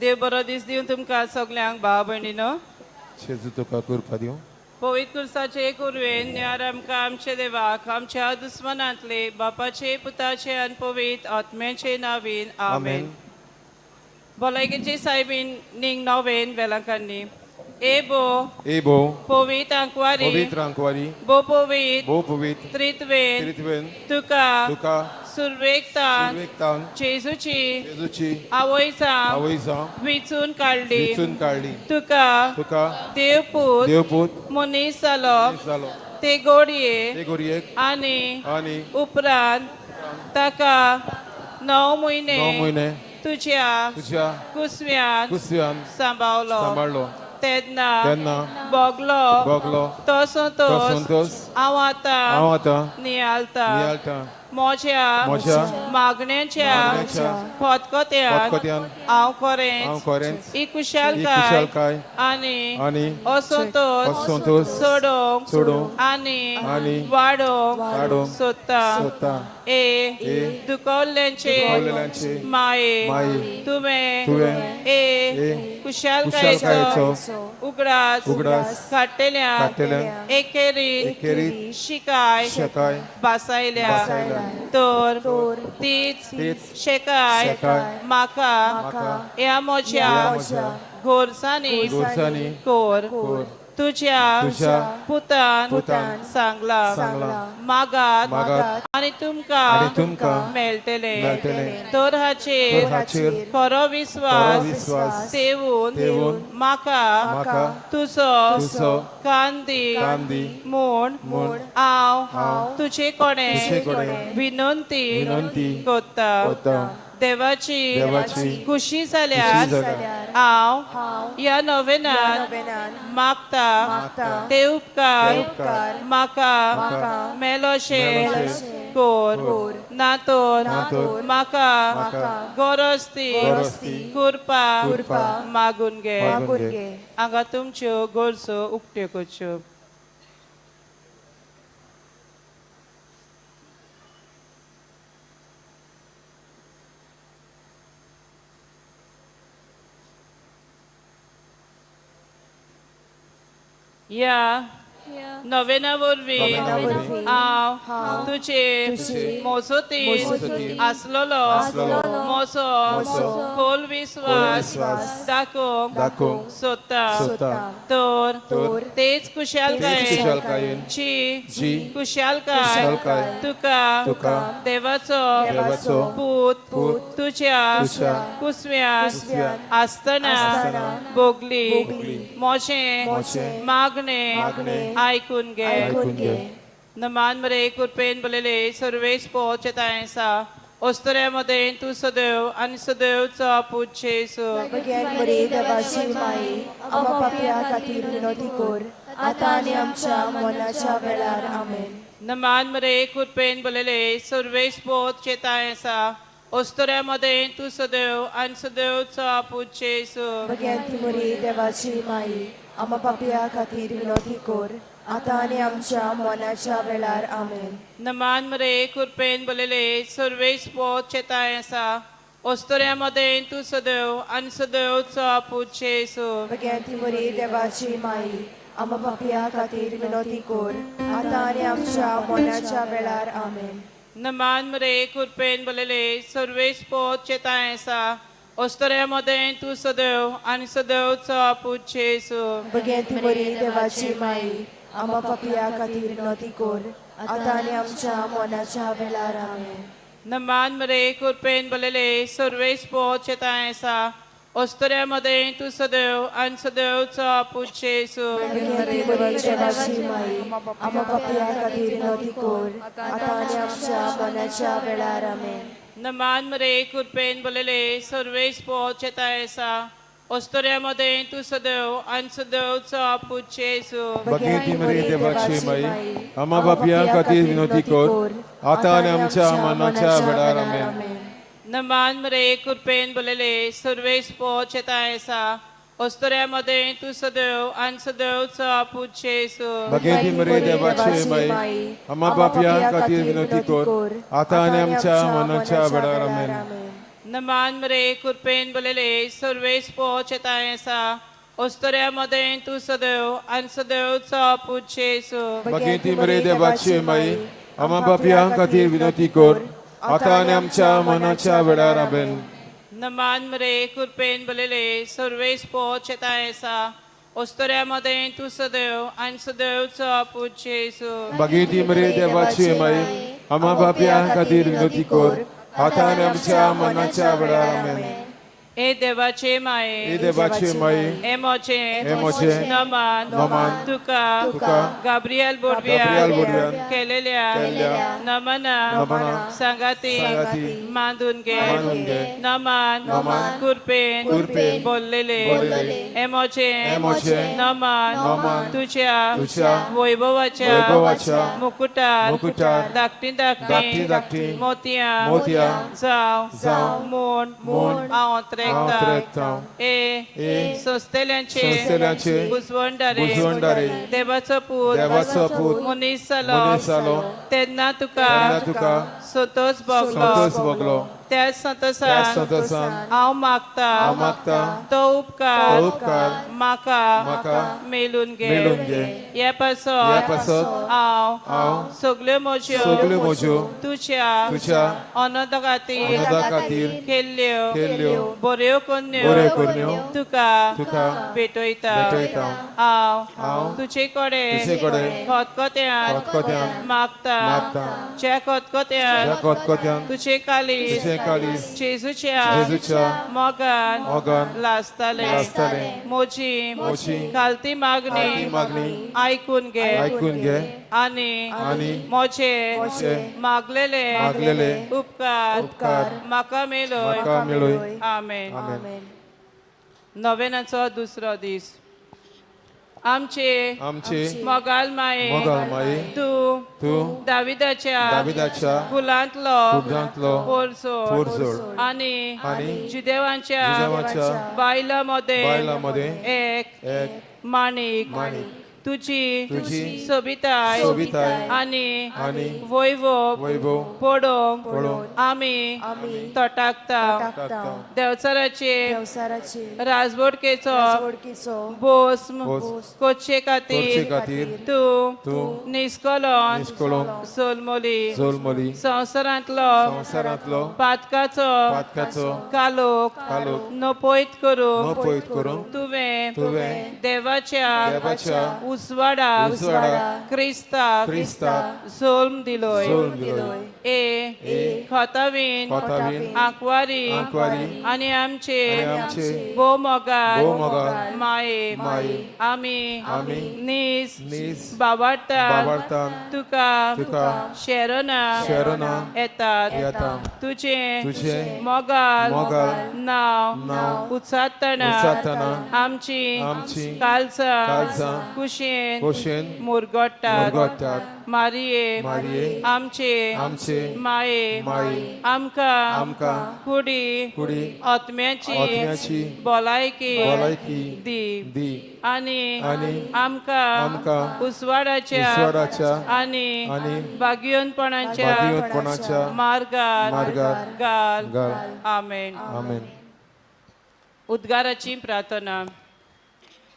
देव बरो दीस दिवन तुमकां सगल्यांक भाव भयणीनो. जेजू तुका कृपा दिवं. पवित्र कुर्साचे कुरवेन न्यार आमकां आमचे देवाक आमच्या दुस्मनांतले बापाचे पुताचे आनी पवित्र आत्म्याचे नावीन आमेन. भलायकेचे सायबीन निंग नोवेन वेलांकान्नी ए बो ए भो पवित्र आंकवारी पवित्र आंकवारी बो पवित्र भो पवित्र त्रित्वेन त्रित्वेन तुका तुका सुरवेकतान सुरवेकतान जेजूची जेजूची आवयचा आवयचा विचून काडली विचून काडली तुका तुका देवपूत देवपूत मनीस जालो जालो ते गोडये ते गोरयेक आनी आनी उपरांत ताका 9 म्हयने 9 म्हयने तुज्या तुज्या कुसव्यान कुसव्यान सांबावलो सांबाळलो तेन्ना तेन्ना भोगलो भोगलो तो तो संतोस संतोस हांव आतां हांव आतां नियाळता नियाळटा म्हज्या म्हज्या मागण्यांच्या मागण्यांच्या खतखत्यान खतखत्यान हांव हांव खरेंच खरेंच ही ही कुशालकाय कुशालकाय आनी आनी असंतोस असंतोस सोडोवंक सोडोवंक आनी आनी वाडोवंक वाडोवंक सोदता सोदता. ए ए दुखवल्ल्यांचे दुखवल्ल्यांचे माये माये तुवें तुवें ए ए कुशालकायेचो कुशालकायेचो उगडास उगडास काडटल्या काडटल्यांक एकेरीत एकेरीत शिकाय शेकाय बासायल्या बासायल्या तर तीच तीच शेकाय शेकाय म्हाका म्हाका ह्या म्हज्या ह्या म्हज्या गोरसांनी गोरसांनी कोर कोर तुज्या तुज्या पुतान पुतान सांगला सांगलां मागात मागात आनी तुमकां आनी तुमकां मेळटलें मेळटलें. तर हाचेर तर हाचेर खरो खरो विस्वास विस्वास तेवून तेवून म्हाका म्हाका तुजो तुजो कान दी कान दी म्हूण म्हूण हांव हांव तुजे कडेन तुजे कडेन विनंती विनंती करता करता. देवाची देवाची खुशी जाल्यार खुशी जाल्यार हांव ह्या नोवेनान मागता ते उपकार उपकार म्हाका म्हाका मेलोशे मेलोशे कोर कोर नातोर नातोर म्हाका म्हाका गरज ती गरज ती कृपा कृपा मागून घे मागून घे. हांगा तुमच्यो गरजो उक्त्यो करच्यो. ह्या नोवेना वरवीं हांव तुजे मोजोतीन आसलेलो म्हजो खोल विस्वास दाखोवंक दाखोवंक सोदता सोदता. तर तर तेच तेच कुशालकायेन कुशालकायेन जी जी कुशालकाय कुशालकाय तुका तुका देवाचो देवाचो पूत पूत तुज्या तुज्या कुसव्यान कुसव्यान आसतना आसतना भोगली भोगली म्हजें म्हजें मागणें मागणें आयकून घे. आयकून घे. नमान मरे कृपेन बोलले सर्वेस पोहोचता आसा ओस्तऱ्यामध्ये तूं सदैव आनी सदैवचो पूत जेजू. भगेन मरे देवाची माई आमा पापया खातीर विनोती कोर आतां आनी आमच्या मरणाच्या वेळार आमेन. नमान मरे कृपेन बोलले सर्वेस पोहोचता आसा ओस्तऱ्यामध्ये तूं सदैव आनी सदैवचो पूत जेजू. भगेन मरे देवाची माई आमा पापया खातीर विनोती कोर आतां आनी आमच्या मरणाच्या वेळार आमेन. नमान मरे कृपेन बोलले सर्वेस पोहोचता आसा ओस्तऱ्यामध्ये तूं सदैव आनी सदैवचो पूत जेजू. भगेन मरे देवाची माई आमा पापया खातीर विनोती कोर आतां आनी आमच्या मरणाच्या वेळार आमेन. नमान मरे कृपेन बोलले सर्वेस पोहोचता आसा ओस्तऱ्यामध्ये तूं सदैव आनी सदैवचो पूत जेजू. भगेन मरे देवाची माई आमा पापया खातीर विनोती कोर आतां आनी आमच्या मरणाच्या वेळार आमेन. नमान मरे कृपेन बोलले सर्वेस पोहोचता आसा ओस्तऱ्यामध्ये तूं सदैव आनी सदैवचो पूत जेजू. भगेन मरे देवाची माई आमा पापया खातीर विनोती कोर आतां आनी आमच्या मरणाच्या वेळार आमेन. नमान मरे कृपेन बोलले सर्वेस पोहोचता आसा ओस्तऱ्यामध्ये तूं सदैव आनी सदैवचो पूत जेजू. भगेती मरे देवाची माई आमा पापयां खातीर विनोती कोर आतां आनी आमच्या मरणाच्या वेळार आमेन. नमान मरे कृपेन बोलले सर्वेस पोहोचता आसा ओस्तऱ्यामध्ये तूं सदैव आनी सदैवचो पूत जेजू. भगेती मरे देवाची माई आमा पापयां खातीर विनोती कोर आतां आनी आमच्या मरणाच्या वेळार आमेन. नमान मरे कृपेन बोलेले सर्वेस पोचताय आसा ओस्तोऱ्या मदें तूं सदैव आनी सदैवचो पूत जेजू. भगिनी मरे देवाची माई, आम्हा पापयां खातीर विनवती कर, आतां आनी आमच्या मनाच्या वेळार. आमेन. नमान मरे कृपेन बोलेले सर्वेस पोचताय आसा ओस्तोऱ्या मदें तूं सदैव आनी सदैवचो पूत जेजू. भगिनी मरे देवाची माई, आम्हा पापयां खातीर विनवती कर, आतां आनी आमच्या मनाच्या वेळार. आमेन. ए देवाचे माये, ए देवाची माई, ए मोचे, ए मोचे, नमान, नमान, तुका, तुका, गाब्रियल बोडव्या, गाब्रियल बोडव्यान, केलेल्या, केल्ल्या, नमना, नमना, सांगाती, सांगाती, मांदून घे. मानून घे. नमान, नमान, कृपेन, कृपेन, बोललेले, बोललेले, ए मोचे, ए मोचे, नमान, नमान, तुझ्या, तुझ्या, वैभवाच्या, वैभवाच्या, मुकुटार, मुकुटार, धाकटी धाकटी धाकटी, धाकटी, मोतयां, मोतयां, जाव, जाव, म्हूण, म्हूण, हांव हांव त्रेकतां. त्रेकतां. ए, ए, संस्थेल्यांचे, संस्थेल्यांचे, बुजवणदारे, बुजवणदारे, देवाचो पूत, देवाचो पूत, मनीस जालो, मनीस जालो, तेन्ना तुका, तेन्ना तुका, संतोष भोगलो, संतोष भोगलो, त्या त्या संतोषान, संतोषान, हांव मागता, हांव मागता, तो उपकार, तो उपकार, म्हाका, म्हाका, मेलून घे. मेळून घे. हे पासत, ह्या पासत, हांव, हांव, सगल्यो म्हज्यो, सगल्यो म्हज्यो, तुज्या, तुज्या, अनंत खातीर, अनंता खातीर, केल्ल्यो, केल्ल्यो, बऱ्यो करण्यो, बऱ्यो करण्यो, तुका, तुका, भेटयता. भेटयता. हांव, हांव, तुजे कडेन, तुजे कडेन, खतखत्यान, खतखत्यान, मागता, मागता, ज्या खतखत्यान, ह्या खतखत्यान, तुजे कालीस, तुजें काळीज, जेजूच्या, जेजूच्या, मोगान, मोगान, लासतले. लासतलें. म्हजी, म्हजी, खालती मागणी, खालती मागणी, आयकून घे, आयकून घे, आनी, आनी, म्हजे, म्हजे, मागलेले, मागलेले, उपकार, उपकार, म्हाका मेळय. म्हाका मेळय. आमेन. आमेन. नव्यानाचो दुसरो दीस. आमचे, आमचे, मोगाल माये, मोगाल माये, तूं, तूं, दाविदाच्या, दाविदाच्या, कुलांतलो, कुळांतलो, पोरसोड, पोरजोड, आनी, आनी, जुदेवांच्या, जुदेवांच्या, बायलां मदें, बायलां मदें, एक, एक, माणीक, माणीक, तुजी, तुजी, सोबिताय, सोबिताय, आनी, आनी, वैभव, वैभव, पळोवंक, पळोवंक, आमी, आमी, तटाकता. टाकता. देवचाराचे, संवसाराचे, राजवडकेचो, वडकीचो, बोस्म, बोस, कोचे करचे खातीर, खातीर, तूं, तूं, निस्कलोन, निस्कळोन, सोलमोली, जोलमली, संवसारांतलो, संवसारांतलो, पातकाचो, पातकाचो, कालोख, कालोख, नपयत करूंक, नपयत करूंक, तुवें, तुवें, देवाच्या, देवाच्या, उजवाडाक, उजवाडाक, क्रिस्ताक, क्रिस्ताक, जल्म दिलोय. जल्म दिलोय. ए, ए, खोतावीन, खोतावीन, आंकवारी, आंकवारी, आनी आमचे, आनी आमचे, भोवमोगाल, भोवमोगाल, माये, माये, आमी, आमी, नीज, नीज, बाबार्तान, बाबार्तान, तुका, तुका, शेरना, शरणा, येतात. येता. तुजें, तुजें, मोगाल, मोगाल, नांव, नांव, उच्चारतना, उच्चारतना, आमची, आमची, कालसां, काळजां, कुशेन, खोशेन, मुरगोट्टात. मुरगट्टात. मारिये, मारिये, आमचे, आमचे, माये, माये, आमकां, आमकां, कुडी, कुडी, आत्म्याची, आत्म्याची, भलायकी, भलायकी, दी. दी. आनी, आनी, आमकां, आमकां, उजवाडाच्या, उजवाडाच्या, आनी, आनी, भाग्योनपणाच्या, भाग्यवंतपणाच्या, मार्गार, मार्गार, घाल. घाल. आमेन. आमेन. उद्गाराची प्रार्थना.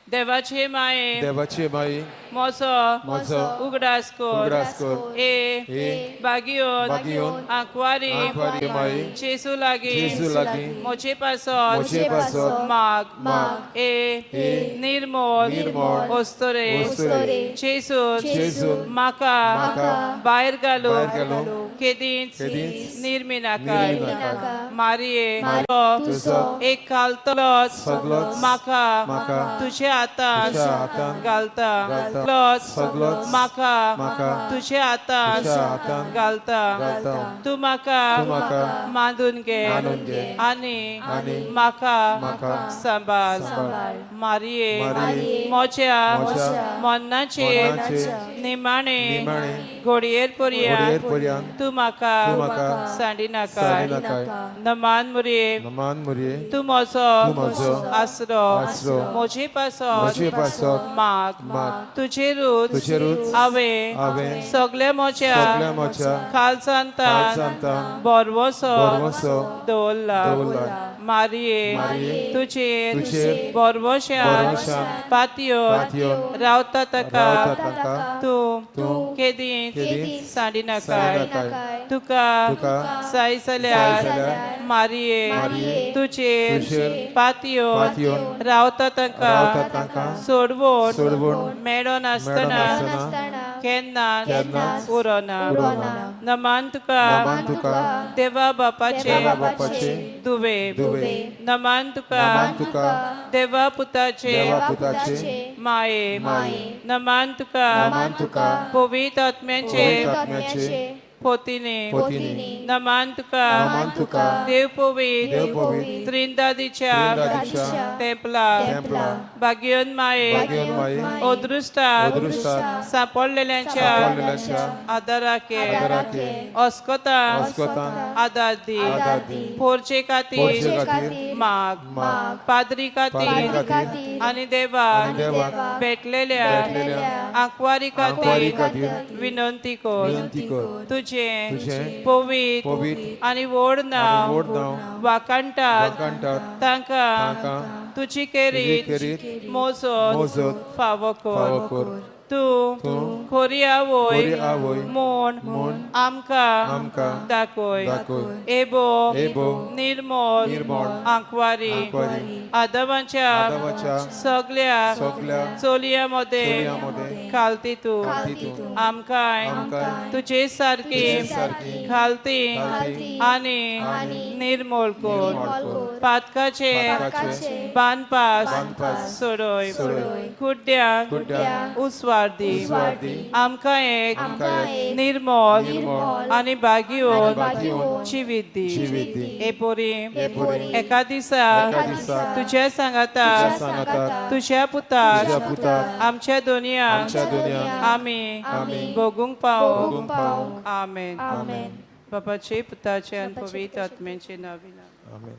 देवाचे माये, देवाची माई, म्हजो, म्हजो, उगडास कर. उगडास कर. ए, ए, भाग्योन, भाग्योन, आंकवारी, आंकवारी माई, जेजू लागीं, जेजू लागीं, म्हजे पासत, म्हजे पासत, माग. माग. ए, ए, निर्मोल, निर्मळ, ओस्तोरे, ओस्तोरे, जेजून, जेजून, म्हाका, म्हाका, भायर घालून, भायर घालून, केदींच, केदींच, निर्मिनाकाय. निर्मिनाकाय. मारिये, तुजो, एक घालतलोच, सगलोच, म्हाका, म्हाका, तुज्या हातान, तुज्या हातान, घालता. घालता. लोच, सगलोच, म्हाका, म्हाका, तुज्या हातान, तुज्या हातान, घालता. घालता. तूं म्हाका, तूं म्हाका, मांदून घे, मानून घे, आनी, आनी, म्हाका, म्हाका, सांबाळ. सांबाळ. मारिये, मारिये, म्हज्या, म्हज्या, मरणाचे, मरणाचे, निमाणे, निमाणे, घडयेर पर्यंत, घडयेर पर्यंत, तूं म्हाका, तूं म्हाका, सांडिनाका. सांडिनाका. नमान मुरये, नमान मुरये, तूं म्हजो, तूं म्हजो, आसरो, आसरो, म्हजे पासत, म्हजे पासत, माग. माग. तुज्या तुजेरूच तुजेरूच हांवें हांवें सगल्या म्हज्या सगल्या म्हज्या खालसांतान खालसांतान भरवंसो भरवंसो दवरला. दवरला. मारये मारये, तुजेर तुजेर भरवंशान भरवंशान पातयेवन पातयेवन रावता ताका रावता ताका तूं तूं केदींच केदींच सांडिनाकाय. सांडिनाकाय. तुका तुका साय जाय जाल्यार जाल्यार मारये मारये, तुजेर तुजेर पातयेवन पातयेवन रावता तांकां रावता तांकां सोडवण सोडवण मेळोन आसतना आसतना केन्नाच केन्नाच उरोना. उरोना. नमान तुका नमान तुका देवा बापाचे देवा बापाचे दुवे. दुवे. नमान तुका नमान तुका देवा पुताचे देवा पुताचे माये. माये. नमान तुका नमान तुका पवित्र आत्म्याचे पवित्र आत्म्याचे पोतीने. पोतीने. नमान तुका नमान तुका देव पवित्र देव पवित्र त्रिंदादीच्या त्रिंदादीच्या तेंपला तेंपला भाग्यवन माये भाग्यवान माये अदृश्टात अदृश्टात सांपडलेल्यांच्या सांपडलेल्यांच्या आदाराके आदाराके अस्कतान अस्कतान आदार दी. आदार दी. पोरचे खातीर पोरचे खातीर माग. माग. पाद्री पाद्री खातीर खातीर आनी देवाक आनी देवाक भेटलेल्या भेटलेल्या आंकवारी आंकवारी खातीर खातीर विनंती कर. विनंती कर. तुजें तुजें पवित्र पवित्र आनी व्हड आनी नांव व्हड नांव वाखाणटात वाखाणटात तांकां तांकां तुजी तुजी केरीत खेरीत मोजत मोजत फावो फावो कर. कर. तूं तूं खरी आवय खरी आवय म्हूण म्हूण आमकां आमकां दाखय. दाखय. एबो एबो निर्मळ निर्मळ आंकवारी आंकवारी आदमाच्या आदमाच्या सगल्या सगल्या चलयां मदें चलयां मदें खालती तूं खालती तूं आमकांय आमकांय तुजे सारकी तुजे सारकी खालती खालती आनी आनी निर्मळ कर. निर्मळ कर. पातकाचे पातकाचे बांदपास बांदपास सोडय. सोडय. कुड्ड्यांक कुड्ड्यांक उस्वार दी. उस्वार दी. आमकां एक आमकां एक निर्मळ निर्मळ आनी भाग्यवन भाग्यवन जिवीत दी. जिवीत दी. हे पोरी हे पोरी एका दिसा एका दिसा तुज्या सांगाता तुज्या सांगाताक तुज्या पुताक तुज्या पुताक आमच्या दुनियांक आमच्या दुनियांक आमी आमी भोगूंक पावो. भोगूंक पावो. आमेन. आमेन. बापाचे पुताचे आनी पवित्र आत्म्याचे नांवान. आमेन.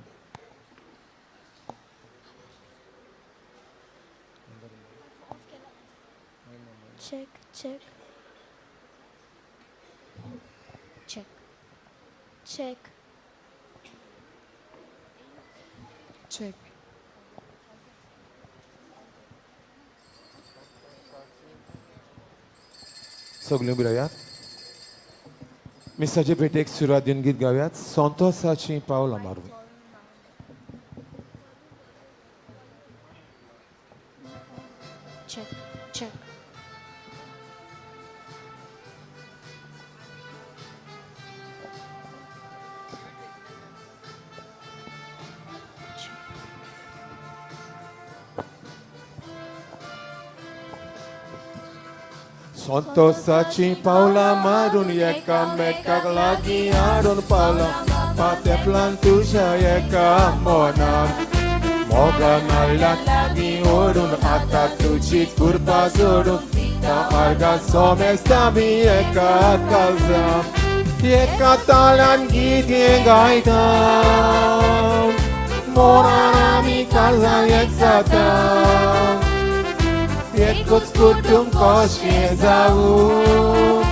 Check, check. Check. Check. Check. सगळ्यो बिरायात मिसाचे भेटेक सुरवात दिवन गीत गावयात संतोसाची पावलां मारून. Check, check. संतोसाची पावलां मारून एकामेकाक लागीं हाडून पावलां पातेपलान तुज्या एका मनान मोगा नाल्लाक लागीं ओडून आतां तुजी कृपा जोडून त्या आर्गां सोमेस्तां बी एका काळजान एका तालान गीत हें गायता मोरान आमी काळजान एक जाता एकूच कुटुंब कशें जावूं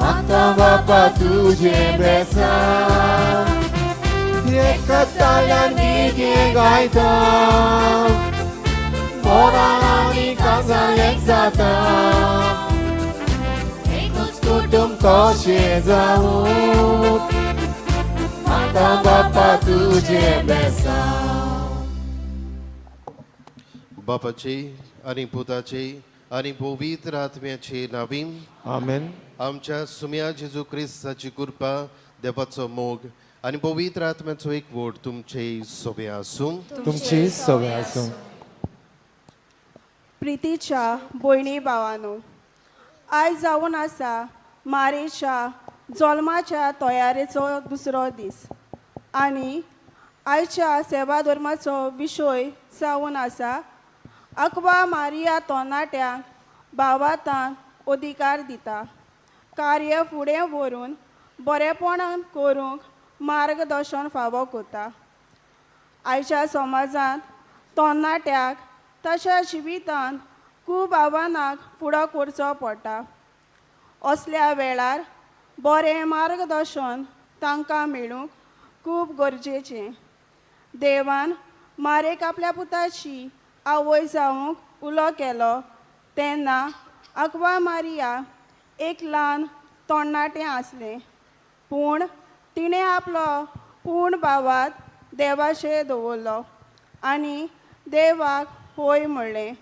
आतां बापा तुजें बेसांव एका तालान गीत हें गायता मोरान आमी काळजान एक जाता एकूच कुटुंब कशें जावूं आतां बापा तुजें बेसांव. बापाचे आनी पुताचे आनी पवित्र आत्म्याचे नावीन. आमेन. आमच्या सुम्या जेजू क्रिस्ताची कृपा, देवाचो मोग आनी पवित्र आत्म्याचो एकवट तुमचे सोबे आसूं. तुमची सवय आसूं. प्रितीच्या भयणी भावानो, आयज जावन आसा मारेच्या जल्माच्या तयारेचो दुसरो दीस आनी आयच्या सेवा धर्माचो विशय जावन आसा अकवा मारिया तरणाट्यांक भावातान अधिकार दिता कार्य फुडें व्हरून बरेपणान करूंक मार्गदर्शन फावो करता. आयच्या समाजांत तरणाट्याक ताच्या जिवितांत खूब आव्हानांक फुडो करचो पडटा. असल्या वेळार बरें मार्गदर्शन तांकां मेळूंक खूब गरजेचें. देवान मारेक आपल्या पुताची आवय जावंक उलो केलो तेन्ना आक्वा मारिया एक ल्हान तोणनाटें आसलें, पूण तिणें आपलो पूर्ण भावात देवाचेर दवरलो आनी देवाक होय म्हणलें.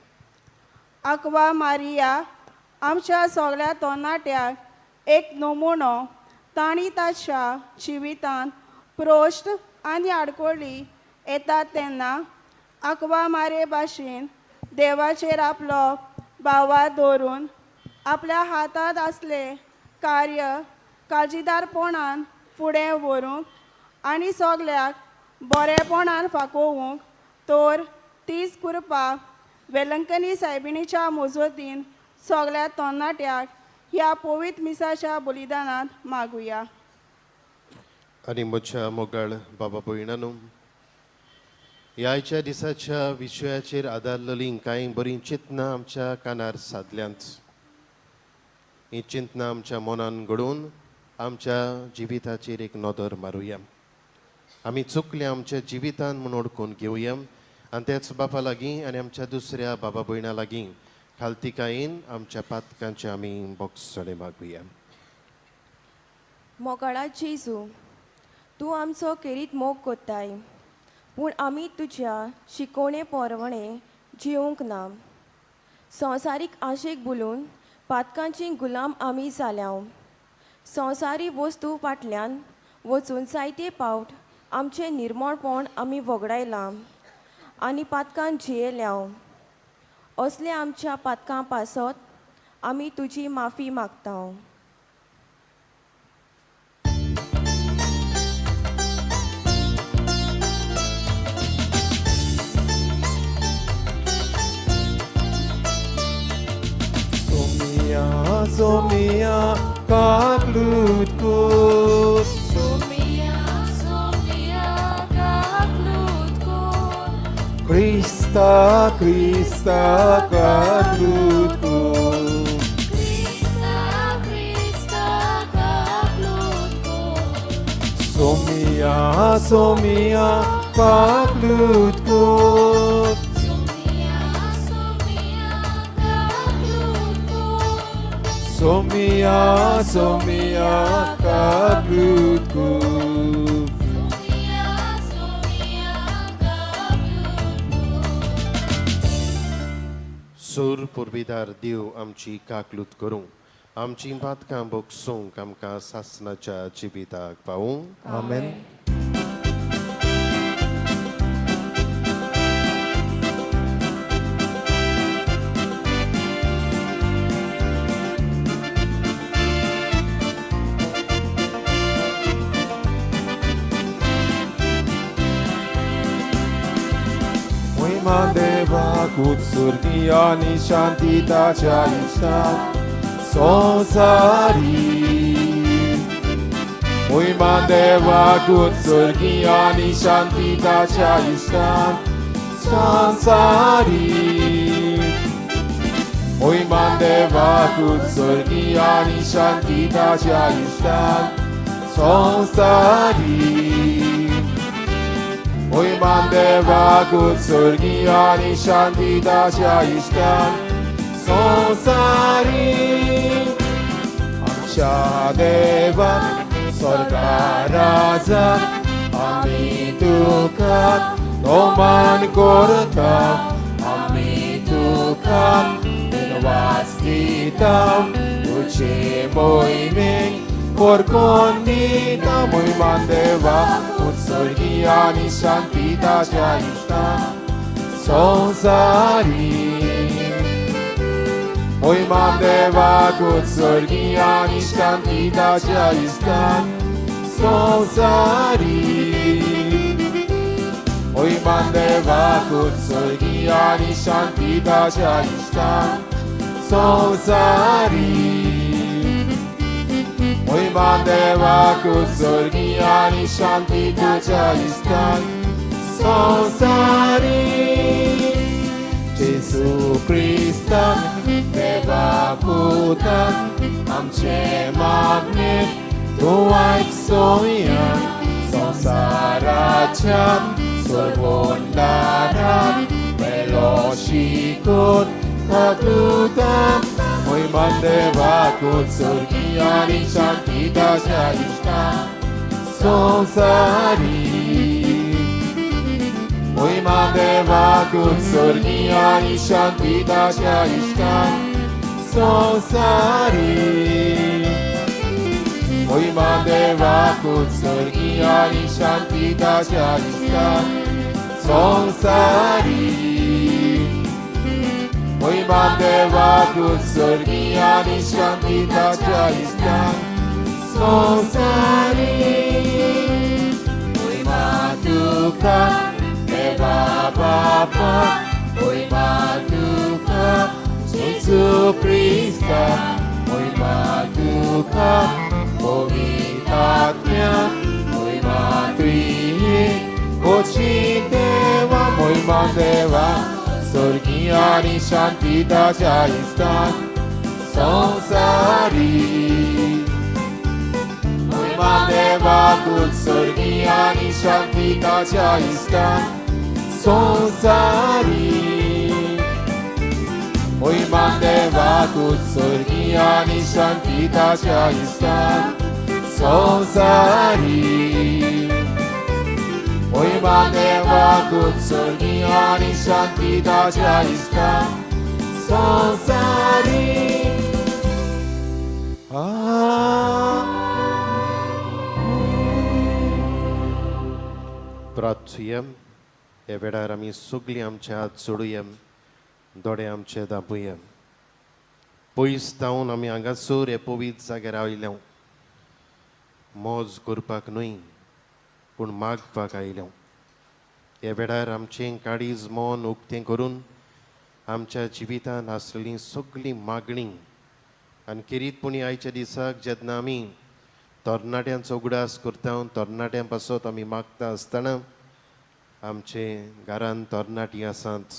आक्वा मारिया आमच्या सगळ्या तोणाट्याक एक नमुनो. तांणी ताच्या जिवितांत प्रश्न आनी आडकोळी येतात तेन्ना आक्वा मारे भाशेन देवाचेर आपलो भावात दवरून आपल्या हातांत आसले कार्य काळजीदारपणान फुडें व्हरूंक आनी सगल्याक बरेपणान फाकोवंक तर तीच कृपा वेलंकनी सायबिणीच्या मजतीन सगळ्या तरणाट्याक ह्या पवित्र मिसाच्या बलिदानांत मागुया. आनी म्हज्या मोगाळ बाबा भयणानू, ह्या आयच्या दिसाच्या विशयाचेर आदारलेलीं कांय बरीं चिंतनां आमच्या कानार सादल्यांत. हीं चिंतनां आमच्या मनान घडोवन आमच्या जिविताचेर एक नदर मारुया. आमी चुकले आमच्या जिवितान म्हूण ओडकून घेवया आनी त्याच बापा लागीं आनी आमच्या दुसऱ्या बाबा भयणां लागीं खालतिकायेन आमच्या पातकांचे आमी बोगसणे मागुया. मोगाळा जेजू, तूं आमचो केरीत मोग कोत्ताय, पूण आमी तुज्या शिकोवणे पोरवणे जिवंक ना. संवसारीक आशेक बुलून पातकांची गुलाम आमी जाल्या. संवसारी वस्तू फाटल्यान वचून जायते पावट आमचें निर्मळपण आमी वगडायलां आनी पातकान जियेल्या. असल्या आमच्या पातकां पासत आमी तुजी माफी मागता. Somia, Somia, kaklut kut. Somia, Somia, kaklut kut. Krista, Krista, kaklut kut. Krista, Krista, kaklut kut. Somia, Somia, kaklut kut. Somia, Somia, kaklut kut. Somia, Somia, kaklut kut. Somia, Somia, kaklut kut. सूर पुर्विदार देव आमची काकलूत करूं, आमची पातकां बोगसूंक आमकां सासनाच्या जिविताक पावूं. आमेन. देवाकूच सुर्गी आनी शांतीताच्या इश्टान संवसारी. मोहिमा देवाकूच सुर्गी आनी शांतीताच्या इश्टान संवसारी. मोहिमा देवाकूच सुर्गी आनी शांतीताच्या इश्टान संवसारी. मोहिमा देवाकूच सुर्गी आनी शांतीताच्या इश्टान संवसारी. आमच्या देवा स्वर्गा राजा, आमी तुका नोमान करता, आमी तुका दिनवास दिता, तुजे मोहिमेक पोरकोन दिता. मोहिमान देवा उत्सर्गी आनी शांतीताच्या इश्टान संवसारी. मोहिमान देवाक उत्सर्गी आनी शांतीताच्या इश्टान संवसारी. मोहिमान देवाक उत्सर्गी आनी शांतीताच्या इश्टान संवसारी. मोहिमान देवाक उत्सर्गी आनी शांतीताच्या इश्टान संवसारी. जेजू क्रिस्ता क्रिस्तान देवा पुतान आमचे मागणे तूं आयक सोया संवसाराच्या सर्वोंदारान मेलो शिकोत तातूता मोहिमान देवाकूच स्वर्गीय आनी शांतीताच्या इश्टान संवसारी मोहिमा देवाकूच स्वर्गीय आनी शांतीताच्या इश्टान संवसारी मोहिमा देवाकूच स्वर्गीय आनी शांतीताच्या इश्टान संवसारी मोहिमा देवाकूच स्वर्गीय आनी शांतीताच्या इश्टान संवसारी मोहिमा तुका देवा बापा मोहिमा तुका जेजू क्रिस्ता मोहिमा तुका पवित्र आत्म्या मोहिमा त्रिएक ओची देवा मोहिमा देवा स्वर्गीय आनी शांतीताच्या इश्टान संवसारी मोहिमा देवाकूच स्वर्गीय आनी शांतीताच्या इश्टान संवसारी मोहिमा देवाकूच स्वर्गीय आनी शांतीताच्या इश्टान संवसारी मोहिमा देवाकूच स्वर्गीय आनी शांतीताच्या इश्टान संवसारी. प्रार्थुया. ह्या वेळार आमी सगळीं आमचे हात जोडुया, दोळे आमचे दाबुया. पयस जावन आमी हांगासर हे पवित्र जाग्यार आयल्या, मौज करपाक न्हय पूण मागपाक आयल्या. ह्या वेळार आमचें काळीज मन उक्तें करून आमच्या जिवितांत आसलेली सगळीं मागणी आनी खेरीतपणी आयच्या दिसाक जेन्ना आमी तरणाट्यांचो उगडास करता, तरणाट्यां पासत आमी मागता आसतना आमचे घरांत तरणाटीं आसात,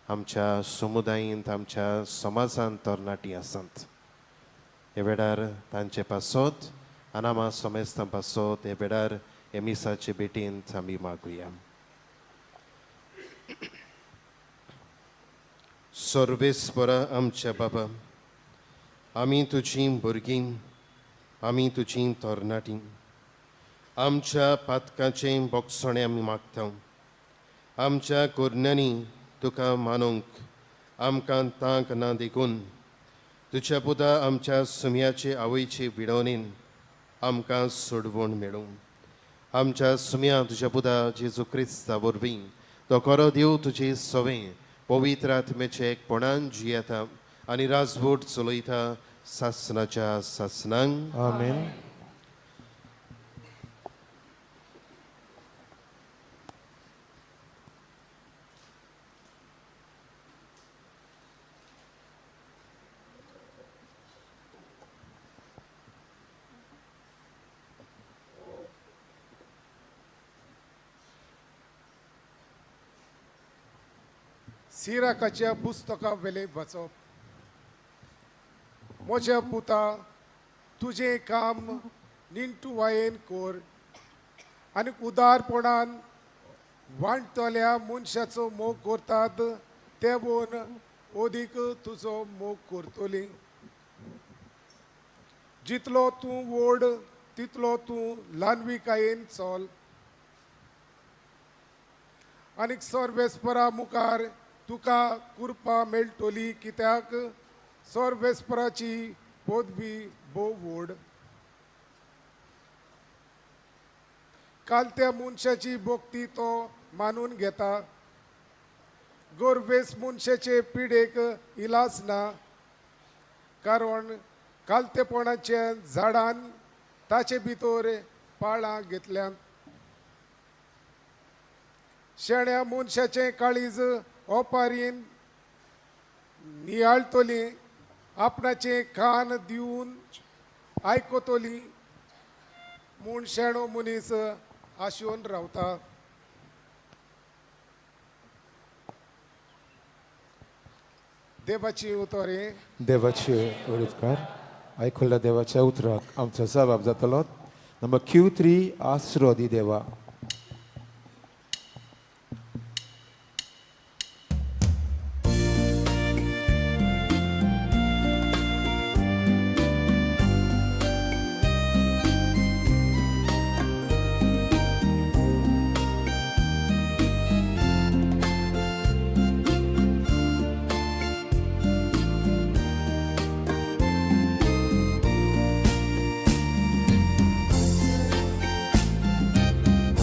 आमच्या समुदायेंत आमच्या समाजांत तरणाटीं आसात. ह्या वेळार तांचे पासत आनी आमा समेस्तां पासत ह्या वेळार हे मिसाचे भेटींत आमी मागुया. सर्वेस्परा आमच्या बाबा, आमी तुजीं भुरगीं, आमी तुजीं तरणाटीं, आमच्या पातकाचें बोगसणें आमी मागता. आमच्या कोरण्यांनी तुका मानूंक आमकां तांक ना देखून तुज्या पुता आमच्या सुम्याचे आवयचे विडवणेन आमकां सोडवण मेळूं. आमच्या सुम्या तुज्या पुता जेजू क्रिस्ता वरवीं तो खरो देव तुजे सवें पवित्र आत्म्याचे एकपणान जियेता आनी राजवट चलयता सासनाच्या सासनांक. आमेन. सिराकाच्या पुस्तका वेले वाचप. म्हज्या पुता, तुजें काम निंटुवायेन कोर आनी उदारपणान वांटतल्या मनशाचो मोग करतात ते वोन ओदीक तुजो मोग करतली. जितलो तूं व्हड तितलो तूं ल्हानविकायेन चल आनीक सर्वेस्परा मुखार तुका कृपा मेळटली, कित्याक सर्वेस्पराची पदवी भोव व्हड. काल त्या मनशाची भक्ती तो मानून घेता. गोरवेस मनशाचे पिडेक इलाज ना, कारण कालतेपणाच्या झाडान ताचे भितर पाळां घेतल्यात. शेण्या मनशाचें काळीज ओपारीन नियाळटली, आपणाचें कान दिवन आयकतली म्हूण शेणो मनीस आशेवन रावता. देवाची उतोरी. देवाचे उपकार. आयकुल्ल्या देवाच्या उतराक आमचो जबाब जातलो. नंबर Q3, आसरो दी देवा.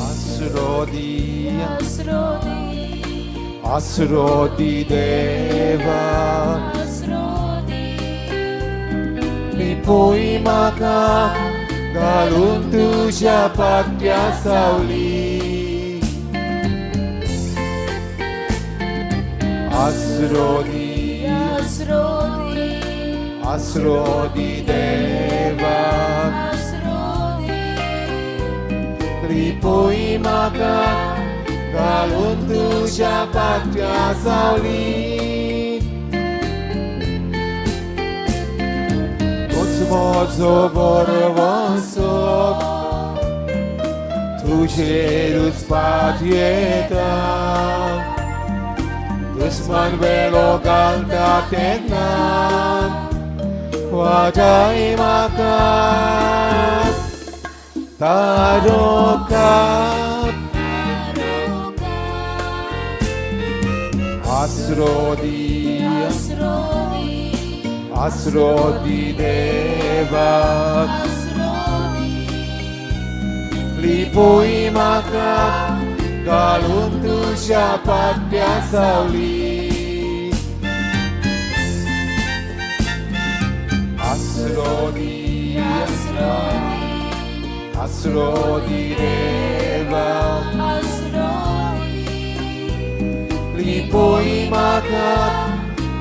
आसरो दी, आसरो दी, आसरो दी देवा. आसरो दी, लिपोय म्हाका घालून तुज्या पाट्या सावली. आसरो दी, आसरो दी, आसरो दी देवा. आसरो दी, लिपोय म्हाका घालून तुज्या पाट्या सावली. तूंच म्हजो बरवसो, तुजेरूच पात येता. दुस्मान वेलो घालता तेन्ना वाजाय म्हाका तारोका. आसरो दी, आसरो दी, आसरो दी देवा. आसरो दी, लिपोय म्हाका घालून तुज्या पाट्या सावली. आसरो दी, आसरो दी, आसरो दी देवा. आसरो दी, लिपोय म्हाका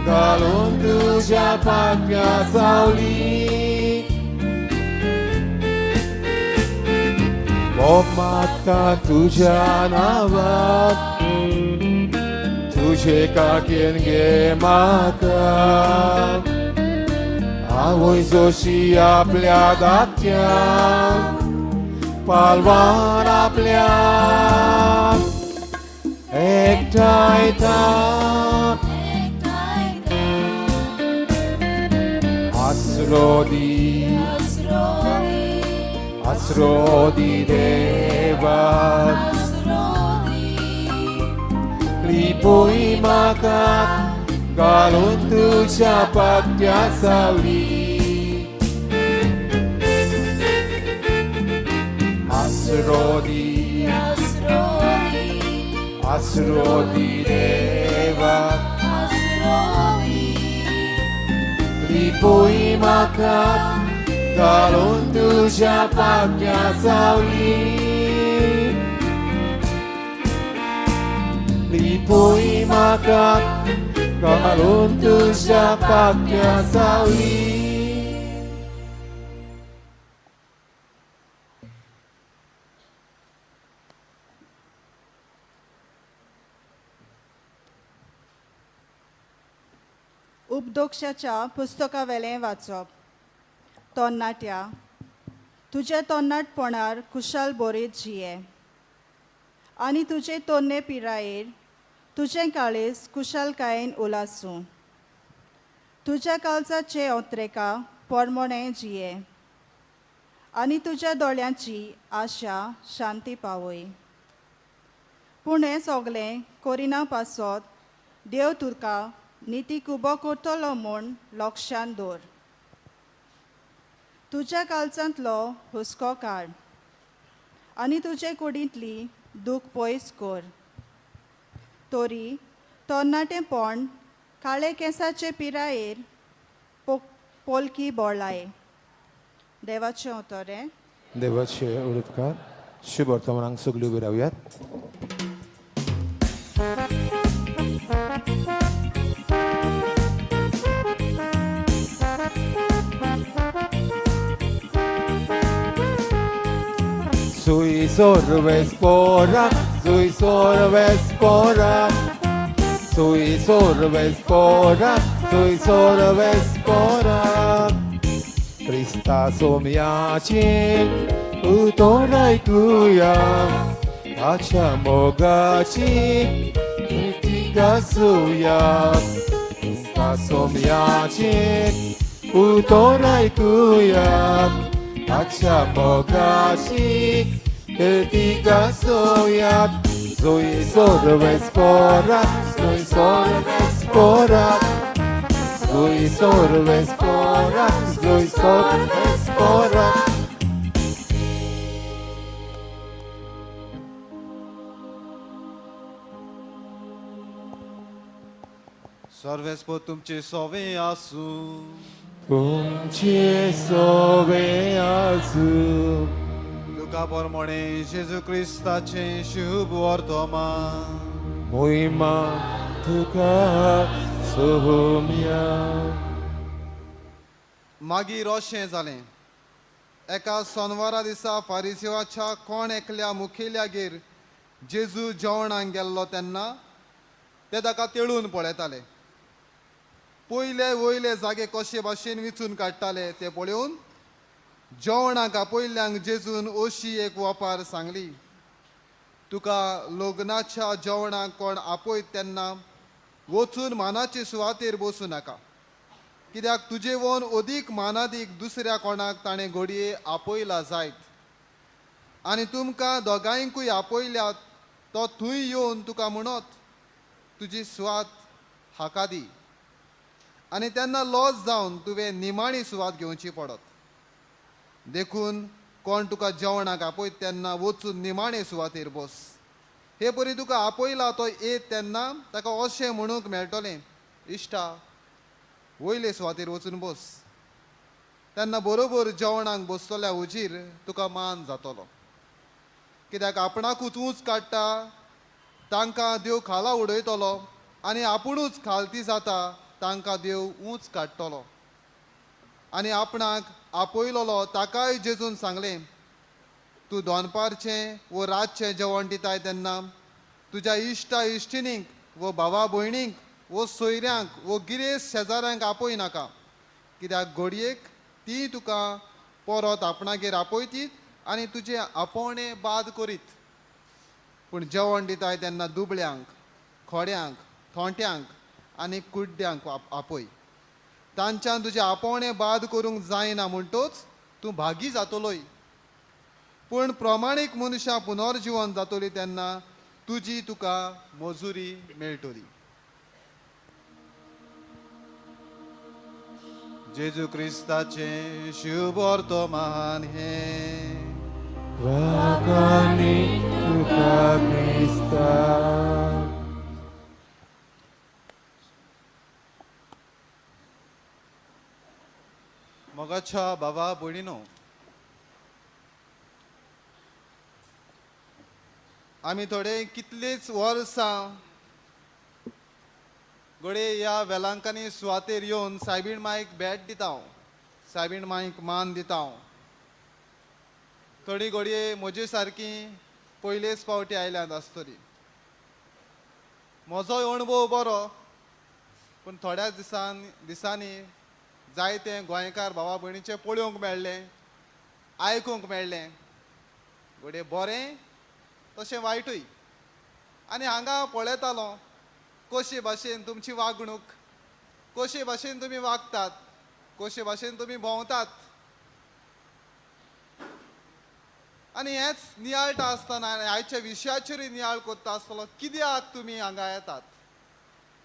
घालून तुज्या पाट्या सावली. मोग मागता तुज्या नांवाक, तुजे काकेन घे म्हाका. आवय जोशी आपल्या दात्यांक पालवान आपल्या एकठांयता. आसरो दी, आसरो दी, आसरो दी देवा. आसरो दी, लिपोय म्हाका घालून तुज्या पाट्या सावली. आसरो दी, आसरो दी, आसरो दी देवा. आसरो दी, लिपोय म्हाका घालून तुज्या पाट्या सावली. लिपोय म्हाका घालून तुज्या पाट्या सावली. उपदोक्षाच्या पुस्तकावेलें वाचप. तरणाट्या, तुज्या तरणाटपणार कुशाल बोरीत जिये आनी तुजे तरणे पिरायेर तुजें काळीज कुशालकायेन उलासूं. तुज्या काळजाचे ओत्रेका पोरमोणें जिये आनी तुज्या दोळ्यांची आशा शांती पावय. पूण हें सगलें करिना पासत देव तुका नितीक उबो करतलो म्हूण लक्षांत दवर. तुज्या काळजांतलो हुस्को काड आनी तुजे कुडींतली दूख पयस कर. तरी तरणाटेपण काळे केंसाचे पिरायेर पोलकी बोळाय. देवाचें उतरें. देवाचे उपकार. शुभ वर्तमानाक सगळी उबी रावयात. Sui sorves pora, sui sorves pora, Sui sorves pora, sui sorves pora. क्रिस्ता सोम्याची उतोर आयकुया, ताच्या मोगाची कीर्ती गाजुया. क्रिस्ता सोम्याची उतोर आयकुया, ताच्या मोगाची कीर्ती गाजुया. Sui sorves pora, sui sorves pora. Sui sorves pora, sui sorves pora. सर्वेस्पोर तुमचे सोवे आसूं. तुमचे सोवे आसूं. लुका प्रमाणे जेजू क्रिस्ताचें शुभ वर्तमान. मोहिमा तुका सोम्या. मागीर अशें जालें, एका सोनवारा दिसा फारिसिवाच्या कोण एकल्या मुखेल्यागेर जेजू जेवणाक गेल्लो तेन्ना ते ताका तेळून पळयताले. पयले वयले जागे कशे भाशेन विचून काडटाले ते पळोवन जेवणाक आपयल्ल्यांक जेजून अशी एक वपार सांगली, तुका लग्नाच्या जेवणाक कोण आपयत तेन्ना वचून मानाचे सुवातेर बसूं नाका, कित्याक तुजे वन अदीक मानादीक दुसऱ्या कोणाक ताणें घडये आपयला जायत, आनी तुमकां दोगांयकूय आपयल्यात तो थंय येवन तुका म्हणत तुजी सुवात हाका दी, आनी तेन्ना लॉस जावन तुवें निमाणी सुवात घेवची पडत. देखून कोण तुका जेवणाक आपयत तेन्ना वचून निमाणे सुवातेर बस. हे परी तुका आपयला तो येत तेन्ना ताका अशें म्हणूंक मेळटलें, इश्टा वयले सुवातेर वचून बस, तेन्ना बरोबर जेवणाक बसतल्या हुजीर तुका मान जातलो. कित्याक आपणाकूच ऊंच काडटा तांकां देव खाला उडयतलो, आनी आपुणूच खालती जाता तांकां देव ऊंच काडटलो. आनी आपणाक आपयलोलो ताकाय जेजून सांगलें, तूं दोनपारचें वो रातचें जेवण दिताय तेन्ना तुज्या इश्टा इश्टिणींक वो भावा भयणींक वो सोयऱ्यांक वो गिरेस्त शेजाऱ्यांक आपय नाका, कित्याक घडयेक ती तुका परत आपणागेर आपयतीत आनी तुजें आपोवणें बाद करीत. पूण जेवण दिताय तेन्ना दुबळ्यांक, खोड्यांक, थोंट्यांक आनी कुड्ड्यांक आपय, तांच्यान तुजें आपोवणें बाद करूंक जायना म्हणटोच तूं भागी जातलोय. पूण प्रमाणीक मनशां पुनर्जिवन जातली तेन्ना तुजी तुका मजुरी मेळटली. जेजू क्रिस्ताचें शुभ वर्तमान हें. वागानी तुका क्रिस्ता. मोगाच्या बाबा भयणीनो, आमी थोडे कितलींच वर्सां घडये ह्या वेलांकांनी सुवातेर येवन सायबीण माईक भेट दिता हांव, सायबीण माईक मान दिता हांव. थोडी घडये म्हजे सारकी पयलेच फावटी आयल्यात आसतली. म्हजोय अणभव बरो, पूण थोड्याच दिसांनी जायते गोंयकार भावा भयणीचें पळोवंक मेळ्ळें, आयकूंक मेळ्ळें, घडये बरें तशें वायटूय. आनी हांगा पळयतालो कशे भाशेन तुमची वागणूक, कशे भाशेन तुमी वागतात, कशे भाशेन तुमी भोंवतात. आनी हेंच नियाळटा आसतना आयच्या विशयाचेरूय नियाळ करता आसतलो, कित्याक तुमी हांगा येतात,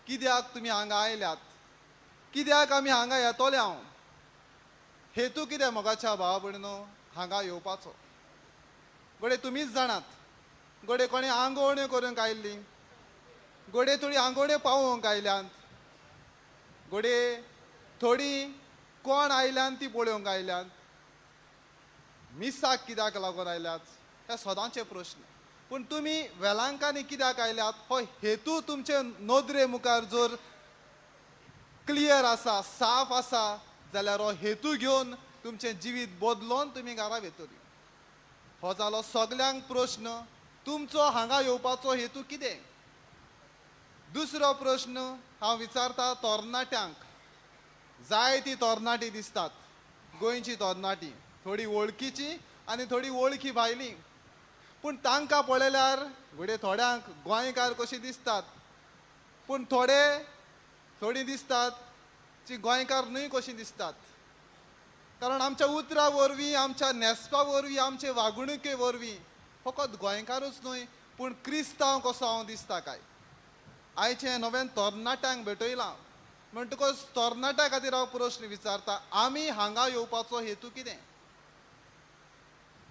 कित्याक तुमी हांगा आयल्यात, कित्याक आमी हांगा येतले हांव, हेतू कितें मोगाच्या भावा भयणीनो हांगा येवपाचो. घडये तुमीच जाणात, घडये कोणी आंगवण्यो करूंक आयिल्ली, घडये थोडी आंगवण्यो पावोवंक आयल्यात, घडये थोडी कोण आयल्यान ती पळोवंक आयल्यात, मिसाक कित्याक लागून आयल्यात, हे सदांचे प्रश्न. पूण तुमी वेलांकांनी कित्याक आयल्यात हो हेतू तुमचे नदरे मुखार जर क्लियर आसा, साफ आसा, जाल्यार हो हेतू घेवन तुमचें जिवीत बदलोन तुमी घरा वेतली. हो जालो सगल्यांक प्रश्न, तुमचो हांगा येवपाचो हेतू कितें? दुसरो प्रश्न हांव विचारता तरणाट्यांक. जायती तरणाटी दिसतात, गोंयची तरणाटी, थोडी वळखीची आनी थोडी वळखी भायली, पूण तांकां पळयल्यार घडये थोड्यांक गोंयकार कशी दिसतात, पूण थोडे थोडी दिसतात जी गोंयकार न्हय कशी दिसतात. कारण आमच्या उतरां वरवीं, आमच्या न्हेसपा वरवीं, आमचे वागणुके वरवीं फकत गोंयकारूच न्हय पूण क्रिस्तांव कसो हांव दिसता काय. आयचें नव्यान तरणाट्यांक भेटयलां म्हणटकच तरणाट्या खातीर हांव प्रश्न विचारता, आमी हांगा येवपाचो हेतू कितें?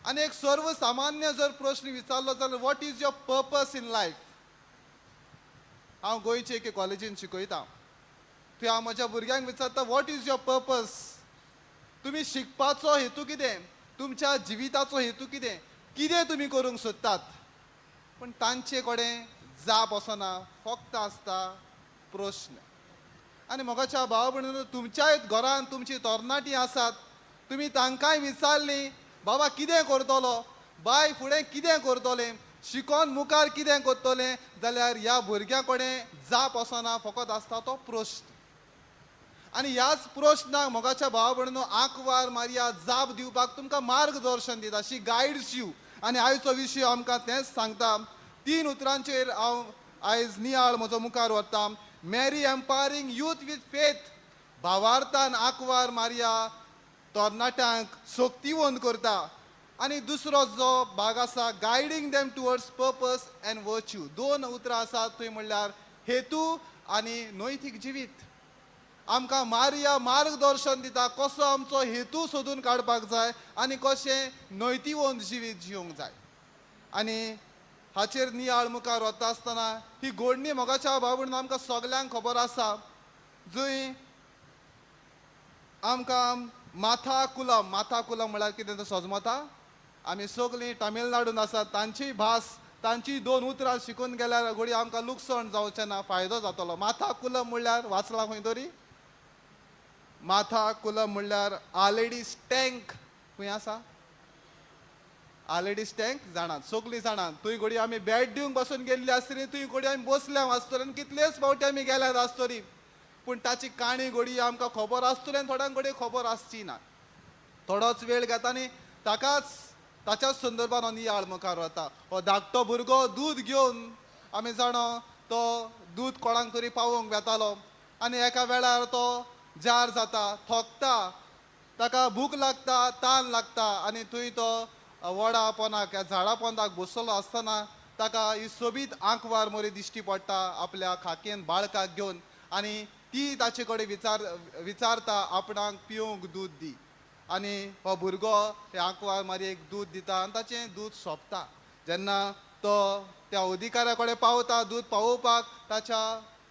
आनी एक सर्वसामान्य जर प्रश्न विचारलो जाल्यार what is your purpose in life? हांव गोंयचे एके कॉलेजीन शिकयता, थंय हांव म्हज्या भुरग्यांक विचारता what is your purpose? तुमी शिकपाचो हेतू कितें? तुमच्या जिविताचो हेतू कितें? कितें तुमी करूंक सोदतात? पूण तांचे कडेन जाप वचना, फक्त आसता प्रश्न. आनी म्हज्या भाव भयणींनो, तुमच्याय घरान तुमची तरणाटी आसात, तुमी तांकांय विचारली बाबा कितें करतलो, बाय फुडें कितें करतलें, शिकोन मुखार कितें करतलें, जाल्यार ह्या भुरग्यां कडेन जाप वचना, फकत आसता तो प्रश्न. आनी ह्याच प्रश्नाक मोगाच्या भाव भयणींनो आंकवार मारिया जाप दिवपाक तुमकां मार्गदर्शन दिता. She guides you. आनी आयचो विशय आमकां तेंच सांगता. 3 उतरांचेर हांव आयज नियाळ म्हजो मुखार व्हरता. Mary empowering youth with faith. भावार्थान आंकवार मारिया तरणाट्यांक शक्तिवंत करता. आनी दुसरो जो भाग आसा guiding them towards purpose and virtue. 2 उतरां आसात थंय म्हणल्यार हेतू आनी नैतीक जिवीत. आमकां मारिया मार्गदर्शन दिता कसो आमचो हेतू सोदून काडपाक जाय आनी कशें नैतिवंत जिवीत जिवंक जाय. आनी हाचेर नियाळ मुखार वता आसतना ही गोडणी मोगाच्या भाव भयणींनो आमकां सगल्यांक खबर आसा, जंय आमकां माथा कुलम, माथा कुलम म्हळ्यार कितें तें सजमता. आमी सगलीं तमिळनाडून आसात, तांची भास, तांची 2 उतरां शिकून गेल्यार घडये आमकां लुकसाण जावचें ना, फायदो जातलो. माथा कुलम म्हणल्यार वाचलां खंय तरी? माथा कुलम म्हणल्यार आलेडीस टँक. खंय आसा आलेडीस टँक? जाणात सगलीं जाणात. थंय घडये आमी बॅट दिवंक बसून गेल्ली आसतली, थंय घडये आमी बसल्या आसतली आनी कितलेच फावटी आमी गेल्यात आसतली, पूण ताची काणी घडये आमकां खबर आसतली आनी थोड्यांक घडये खबर आसची ना. थोडोच वेळ घेता आनी ताकाच ताच्याच संदर्भान हो नियाळ मुखार वता. हो धाकटो भुरगो दूद घेवन, आमी जाणा तो दूद कोणाक तरी पावोवंक वेतालो आनी एका वेळार तो जार जाता, थोकता, ताका भूक लागता, तान लागता आनी थंय तो वडा पोंदाक, ह्या झाडा पोंदाक बसलो आसतना ताका ही सोबीत आंकवार मोरी दिश्टी पडटा आपल्या खाकेन बाळकाक घेवन आनी ती ताचे कडेन विचारता आपणाक पिवंक दूद दी. आनी हो भुरगो हे आंकवार मारयेक दूद दिता आनी ताचें दूद सोंपता. जेन्ना तो त्या अधिकाऱ्या कडेन पावता दूद पावोवपाक, ताच्या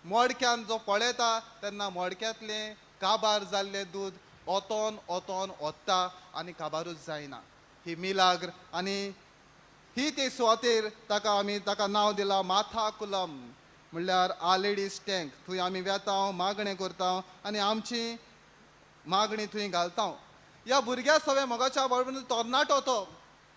मडक्यान जो पळयता तेन्ना मडक्यांतलें काबार जाल्लें दूद ओतोन ओतोन ओत्ता आनी काबारूच जायना. ही मिलाग्र आनी ही ते सुवातेर ताका आमी ताका नांव दिलां माथा कुलम म्हणल्यार आलेडीस टँक. थंय आमी वेता, मागणें करता आनी आमची मागणी थंय घालता. ह्या भुरग्या सवें मोगाच्या बरोबर तरणाटो तो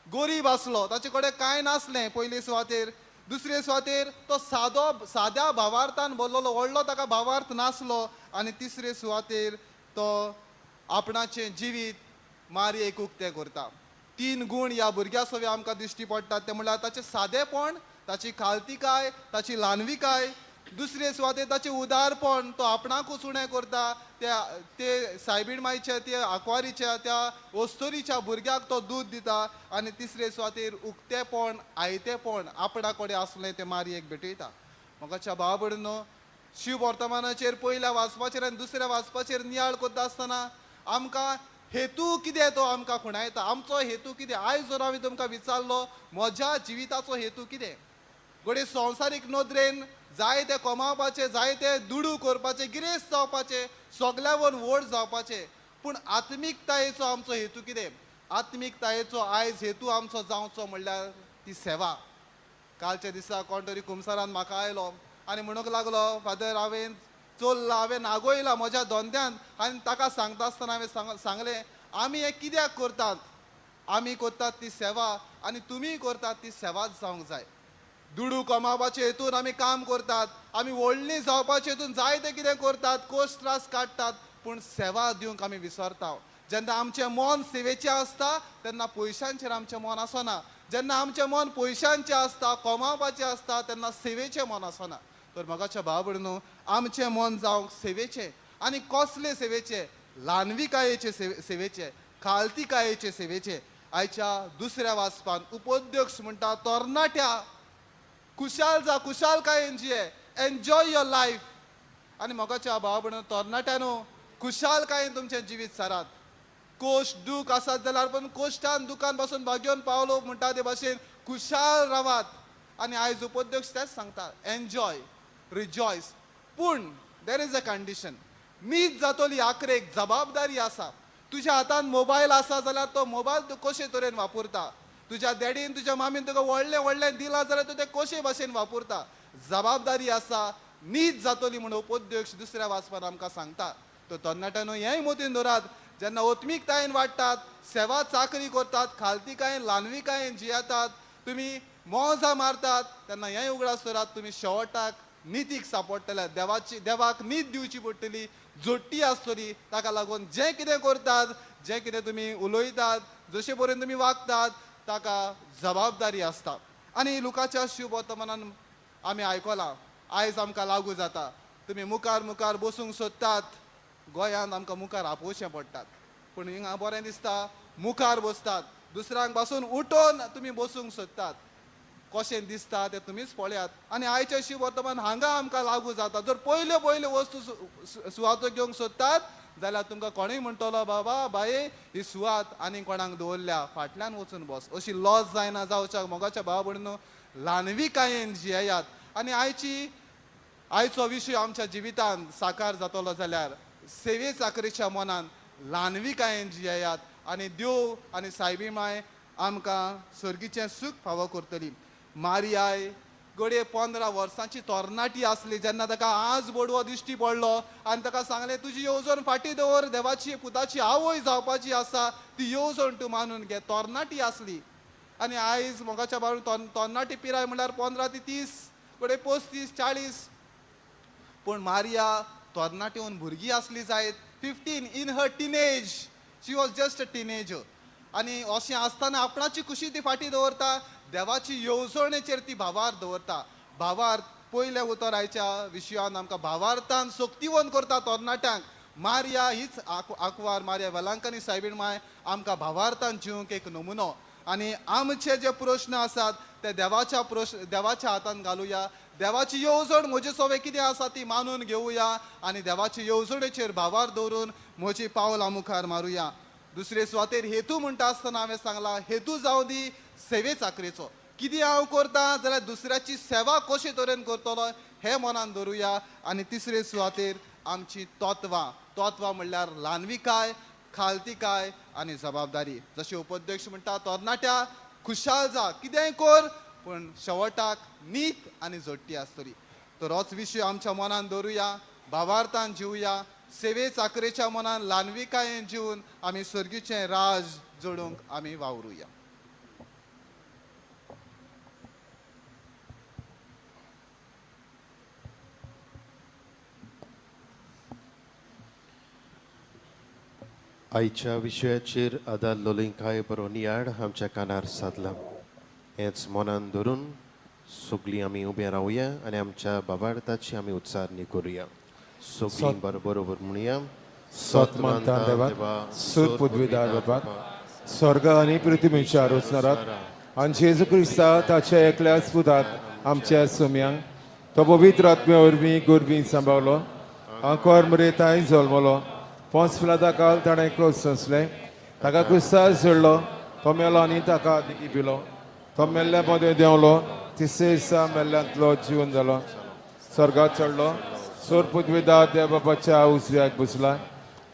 गोरीब आसलो, ताचे कडेन कांय नासलें पयले सुवातेर. दुसरे सुवातेर तो सादो साद्या भावार्थान भरलेलो, व्हडलो ताका भावार्थ नासलो. आनी तिसरे सुवातेर तो आपणाचें जिवीत मारयेक उक्तें करता. 3 गूण ह्या भुरग्या सवें आमकां दिश्टी पडटात, ते म्हणल्यार ताचें सादेपण, ताची खालतीकाय, ताची ल्हानविकाय. दुसरे सुवातेर ताचें उदारपण, तो आपणाकूच उणें करता. त्या ते सायबीण मायच्या, त्या आंकवारीच्या, त्या ओस्तोरीच्या भुरग्याक तो दूद दिता. आनी तिसरे सुवातेर उक्तेपण, आयतेपण आपणा कडेन आसलें तें मारयेक भेटयता. मोगाच्या भाव भयणींनो, शिव वर्तमानाचेर पयल्या वाचपाचेर आनी दुसऱ्या वाचपाचेर नियाळ करता आसतना आमकां हेतू कितें तो आमकां खुणायता. आमचो हेतू कितें? आयज जर हांवें तुमकां विचारलो म्हज्या जिविताचो हेतू कितें, घडये संवसारीक नदरेन जायते कमावपाचे, जायते दुडू करपाचे, गिरेस्त जावपाचे, सगल्यावर व्हड जावपाचे, पूण आत्मिकतायेचो आमचो हेतू कितें? आत्मिकतायेचो आयज हेतू आमचो जावचो म्हणल्यार ती सेवा. कालच्या दिसा कोण तरी कुमसारान म्हाका आयलो आनी म्हणूंक लागलो, फादर हांवें चोल्लां, हांवें नागोयलां म्हज्या धंद्यांत. आनी ताका सांगता आसतना हांवें सांगलें, आमी हें कित्याक करतात? आमी करतात ती सेवा आनी तुमी करतात ती सेवाच जावंक जाय. दुडू कमावपाचे हेतून आमी काम करतात, आमी व्हडलीं जावपाचे हितून जायते कितें करतात, कोश त्रास काडटात, पूण सेवा दिवंक आमी विसरता. जेन्ना आमचें मन सेवेचें आसता तेन्ना पयशांचेर आमचें मन आसना. जेन्ना आमचें मन पयशांचें आसता, कमावपाचें आसता, तेन्ना सेवेचें मन आसना. तर मोगाच्या भाव भयणीनो, आमचें मन जावंक सेवेचें. आनी कसले सेवेचें? ल्हानविकायेचे सेवेचें, खालतिकायेचे सेवेचें. आयच्या दुसऱ्या वाचपान उपोध्यक्ष म्हणटा, तरणाट्या खुशाल जा, खुशालकायेन जिये, एन्जॉय your life. आनी मोगाच्या भाव भयणीनो, तरणाट्यानो खुशालकायेन तुमचें जिवीत सारात. कोश दूख आसात जाल्यार पण कोश्टान दुकान पासून भाग्योवन पावलो म्हणटा ते भाशेन खुशाल रावात. आनी आयज उपोध्यक्ष तेच सांगता, एन्जॉय, रिजॉयस, पूण there is a condition. नीज जातली आखरेक जबाबदारी आसा. तुज्या हातान मोबायल आसा जाल्यार तो मोबायल तूं कशे तरेन वापरता, तुज्या डॅडीन तुज्या मामीन तुका व्हडलें व्हडलें दिलां जाल्यार तूं तें कशे भाशेन वापरता, जबाबदारी आसा. नीज जातली म्हूण उपोध्यक्ष दुसऱ्या वाचपान आमकां सांगता. तर तरणाट्यांनो हेंय मतीन दवरात, जेन्ना ओत्मीकतायेन वाडटात, सेवा चाकरी करतात, खालतिकायेन ल्हानविकायेन जियेतात, तुमी मोजा मारतात, तेन्ना हेंय उगडास दवरात, तुमी शेवटाक नितीक सांपडटले. देवाची देवाक नीत दिवची पडटली, जोडटी आसतली. ताका लागून जें कितें करतात, जें कितें तुमी उलयतात, जशे पर्यंत तुमी वागतात, ताका जबाबदारी आसता. आनी लुकाच्या शुभवर्तमानान आमी आयकलां, आयज आमकां लागू जाता. तुमी मुखार मुखार बसूंक सोदतात, गोंयांत आमकां मुखार आपोवचें पडटात, पूण हिंगा बरें दिसता मुखार बसतात, दुसऱ्यांक पासून उठोवन तुमी बसूंक सोदतात. कशें दिसता तें तुमीच पळयात. आनी आयचें शिव वर्तमान हांगा आमकां लागू जाता. जर पयल्यो पयल्यो वस्तू सुवातो घेवंक सोदतात जाल्यार तुमकां कोणूय म्हणटलो, बाबा बाये ही सुवात आनी कोणाक दवरल्या, फाटल्यान वचून बस. अशी लॉस जायना जावच्याक मोगाच्या भाव भयणीनो, ल्हानविकायेन जियेयात. आनी आयचो विशय आमच्या जिवितांत साकार जातलो जाल्यार सेवे चाकरेच्या मनान ल्हानविकायेन जियेयात. आनी देव आनी सायबी माय आमकां सर्गीचें सूख फावो करतली. मारियाय घडये 15 वर्सांची तरणाटी आसली जेन्ना ताका आज बोडवो दिश्टी पडलो आनी ताका सांगलें, तुजी येवजण फाटीं दवर, देवाची पुताची आवय जावपाची आसा, ती येवजण तूं मानून घे. तरणाटी आसली. आनी आयज मोगाच्या बाबतींत तरणाटी पिराय म्हणल्यार 15 ते 30, घडये 35 40. पूण मारिया तरणाटी येवन भुरगीं आसली जायत, 15 in her teenage, she was just a teenager. आनी अशें आसतना आपणाची खुशी ती फाटीं दवरता, देवाची येवजणेचेर ती भावार्थ दवरता. भावार्थ पयलें उतर आयच्या विशयान आमकां भावार्थान सक्तिवंत करता तरणाट्यांक. मारिया हीच आंकवार मारिया वेलांकनी सायबीण माय आमकां भावार्थान जिवंक एक नमुनो. आनी आमचे जे प्रश्न आसात ते देवाच्या प्रश्न देवाच्या हातान घालुया. देवाची येवजण म्हजे सवे कितें आसा ती मानून घेवया आनी देवाची येवजणेचेर भावार्थ दवरून म्हजी पावलां मुखार मारुया. दुसरे सुवातेर हेतू म्हणटा आसतना हांवें सांगलां, हेतू जावं दी सेवे चाकरेचो. कितें हांव करता जाल्यार दुसऱ्याची सेवा कशे तरेन करतलो हें मनान दवरुया. आनी तिसरे सुवातेर आमची तत्वां, तत्वां म्हणल्यार ल्हानविकाय, खालतिकाय आनी जबाबदारी. जशें उपाध्यक्ष म्हणटा, तरणाट्या खुशाल जा, कितेंय कर, पूण शेवटाक नीत आनी जोडटी आसतली. तर होच विशय आमच्या मनान दवरुया, भावार्थान जिवया, सेवे चाकरेच्या मनान ल्हानविकायेन जिवन आमी सर्गीचें राज जोडूंक आमी वावरुया. आयच्या विशयाचेर आदारलोली कांय बरो नियाळ आमच्या कानार सादला. हेंच मनान धरून सगळीं आमी उबे रावया आनी आमच्या बाबार्थाची आमी उच्चारणी करुया. सगळीं बरोबर म्हणया, सत मानता देवा, सूर पृथ्वीदार बाबा, स्वर्ग आनी पृथ्वीच्या रचणारात आनी जेजू क्रिस्ता ताच्या एकल्याच पुतात आमच्या सोम्यांक तो पवित्र आत्म्या वरवीं गोरवीं सांबाळलो, आंकवार मरे तांय जल्मलो, पोंस फिलादा काल ताणें क्रोस सोंसलें, ताका क्रिस्तार सोडलो, तो मेलो आनी ताका दिकी पिलो, तो मेल्ल्या मदें देंवलो, तिसरे दिसा मेल्ल्यांतलो जिवन जालो, स्वर्गात चडलो, सोर पृथ्वीदार देव बापाच्या उजव्याक बसला,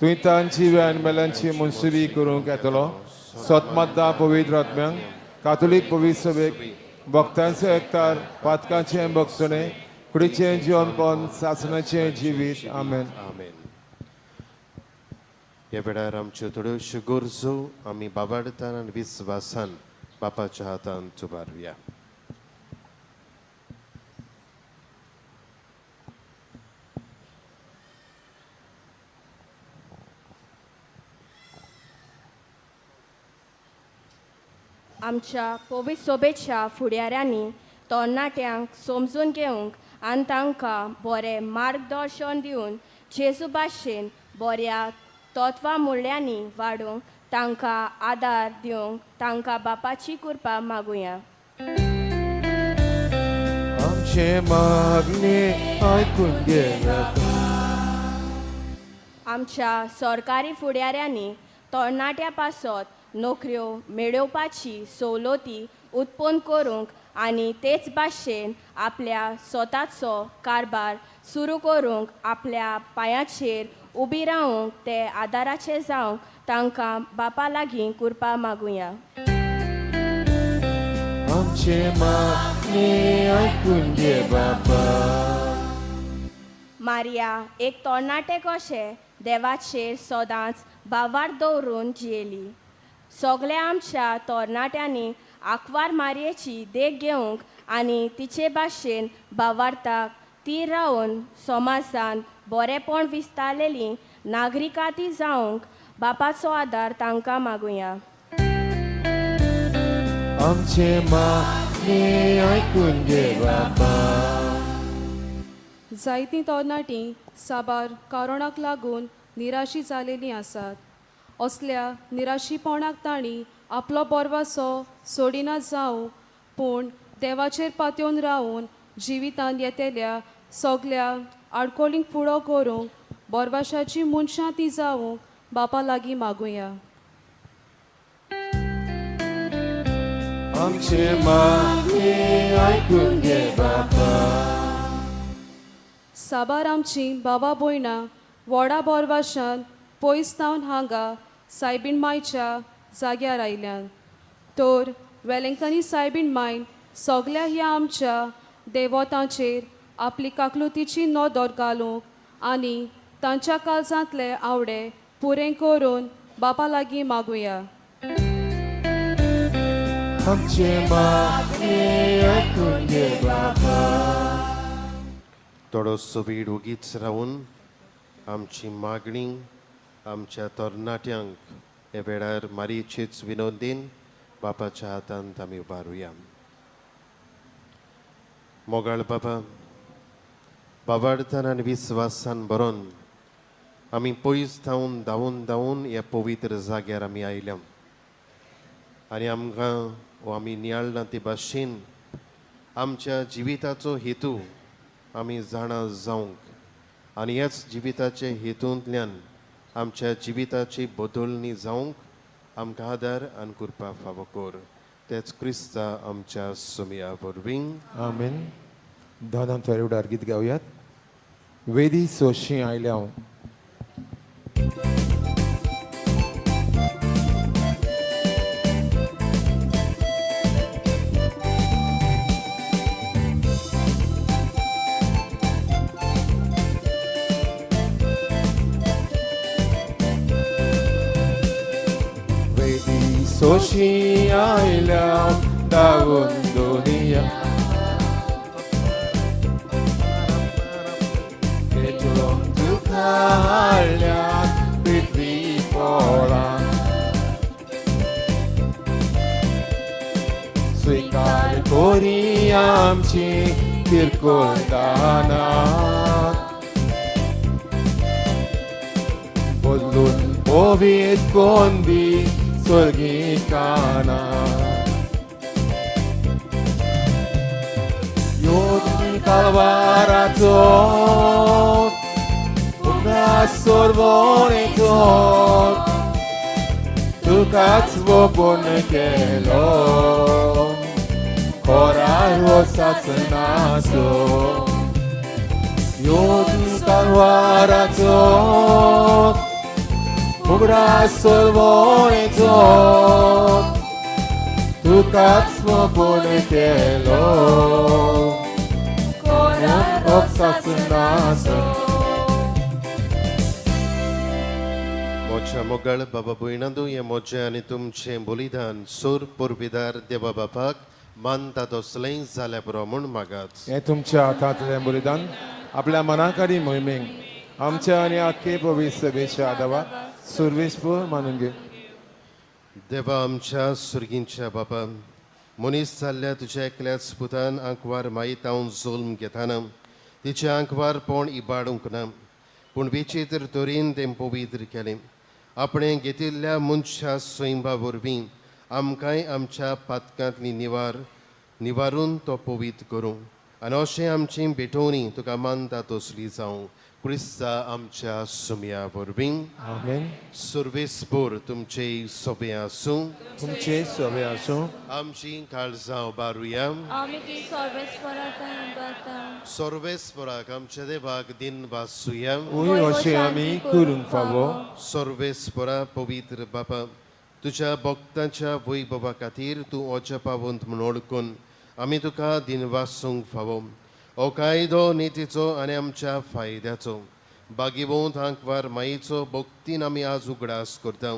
तुवें तांची आनी मेल्यांची मनसुरी करूंक येतलो. सतमत्ता पवित्र आत्म्यांक, कातोलीक पवित्र सभेक, भक्तांचो एकतार, पातकांचें भोगसणें, कुडीचें जिवनपण, सासणाचें जिवीत. आमेन. आमेन. ह्या वेळार आमच्यो थोड्योश्यो गरजो आमी बाबार्थान आनी विस्वासान बापाच्या हातान उबारुया. आमच्या पवित्र सोबेच्या फुडाऱ्यांनी तरणाट्यांक समजून घेवंक आनी तांकां बरें मार्गदर्शन दिवन जेजू भाशेन बऱ्या तत्वां मुल्यांनी वाडूंक तांकां आदार दिवंक तांकां बापाची कृपा मागुया. आमचे मागणे आयकून घे. आमच्या सरकारी फुडाऱ्यांनी तरणाट्या पासत नोकऱ्यो मेळोवपाची सवलती उत्पन्न करूंक आनी तेच भाशेन आपल्या स्वताचो कारभार सुरू करूंक आपल्या पांयाचेर उबी रावंक ते आदाराचे जावंक तांकां बापा लागीं कृपा मागुया. आमचे मागणे आयकून घे बापा. मारिया एक तरणाटे कशें देवाचेर सदांच भावार दवरून जियेली. सगल्या आमच्या तरणाट्यांनी आंकवार मारयेची देख घेवंक आनी तिचे भाशेन भावार्थाक ती रावन समाजान बरेंपण विस्तारलेली नागरिकांती जावंक बापाचो आदार तांकां मागुया. आमचे मागणे आयकून घे बापा. जायतीं तरणाटीं साबार कारणाक लागून निराशी जालेलीं आसात. असल्या निराशीपणाक तांणी आपलो बोरवासो सोडिना जावं, पूण देवाचेर पातयेवन रावून जिवितांत येतल्या सगल्या आडकोळींक फुडो करूंक बोरवाशाची मनशां ती जावंक बापा लागीं मागुया. आमचे मागणे आयकून घे बापा. साबार आमचीं बाबा भयणां व्हडा बोरवाशान पयस थावन हांगा सायबीण मायच्या जाग्यार आयल्यान, तर वेलेंकनी सायबीण मायन सगल्या ह्या आमच्या देवतांचेर आपली काकलुतीची नदर घालूंक आनी तांच्या काळजांतले आवडे पुरें करून बापा लागीं मागुया. आमचे मागणे आयकून घे बापा. थोडोसो वेळ ओगीच रावून आमची मागणी आमच्या तरणाट्यांक हे वेळार मारयेचेच विनोदीन बापाच्या हातांत आमी उबारुया. मोगाळ बाबा, बाबार्थान आनी विस्वासान बरोवन आमी पयस धांवन धांवून धांवून ह्या पवित्र जाग्यार आमी आयल्या आनी आमकां वो आमी नियाळना ते भाशेन आमच्या जिविताचो हेतू आमी जाणा जावंक आनी ह्याच जिविताचे हेतूंतल्यान आमच्या जिविताची बदलणी जावंक आमकां आदार आनी कृपा फावो कर. तेच क्रिस्ता आमच्या सुमया वरवीं. आमेन. धनान थोडे गीत गावयात. वेदी सोशी आयल्या हांव. वेदी सोशी आयल्या धांवून दुनिया पेटोवन तुका हाडल्या पृथ्वी पोळां. स्विकार कोरी आमची किरकोळ दानां, बदलून पवित्र कोंदी स्वर्गी काना. योगी कालवाराचो उगडास सोरवणेचो तुकाच वोपन केलो कोरार हो सासनाचो. योगी कालवाराचो उगडास सोरवणेचो तुकाच वोपन केलो कोरार हो सासनाचो. मोच्या मोगाळ बाबा भयणांदू, हें म्हजें आनी तुमचें बलिदान सूर पुर्विदार देवा बापाक मानता तसलें जाल्यार पुरो म्हूण मागात. हें तुमच्या हातांतलें बलिदान आपल्या मनाकारी मोहिमेक आमच्या आनी आख्खे पवित्र सभेच्या आदावा सुरवेशपूर मानून घे. देवा आमच्या सुर्गींच्या बापा, मनीस जाल्ल्या तुज्या एकल्याच पुतान आंकवार मायतावन जोल्म घेताना तिचें आंकवारपण इबाडूंक ना, पूण विचित्र तरेन तें पवित्र केलें. आपणें घेतिल्ल्या मनशा सैंबा वरवीं आमकांय आमच्या पातकांतली निवारून तो पवित्र करूं आनी अशें आमची भेटवणी तुका मानता तसली जावं, क्रिस्ता आमच्या सुमया वरवीं. आमेन. सुर्वेसपूर तुमचे सोबे आसूं. तुमचे सोबे आसूं. आमची काळजां उबारुया. आमी ती सर्वेस्पराक सर्वेस्पराक आमच्या देवाक दिन वासुया. वय अशें आमी करूंक फावो. सर्वेस्परा पवित्र बापा, तुज्या भक्तांच्या वैभवा खातीर तूं अजपावंत म्हूण वळखून आमी तुका दिनवासूंक फावो. हो कायदो नितीचो आनी आमच्या फायद्याचो बागीवंत आंकवार माईचो भक्तीन आमी आज उगडास करता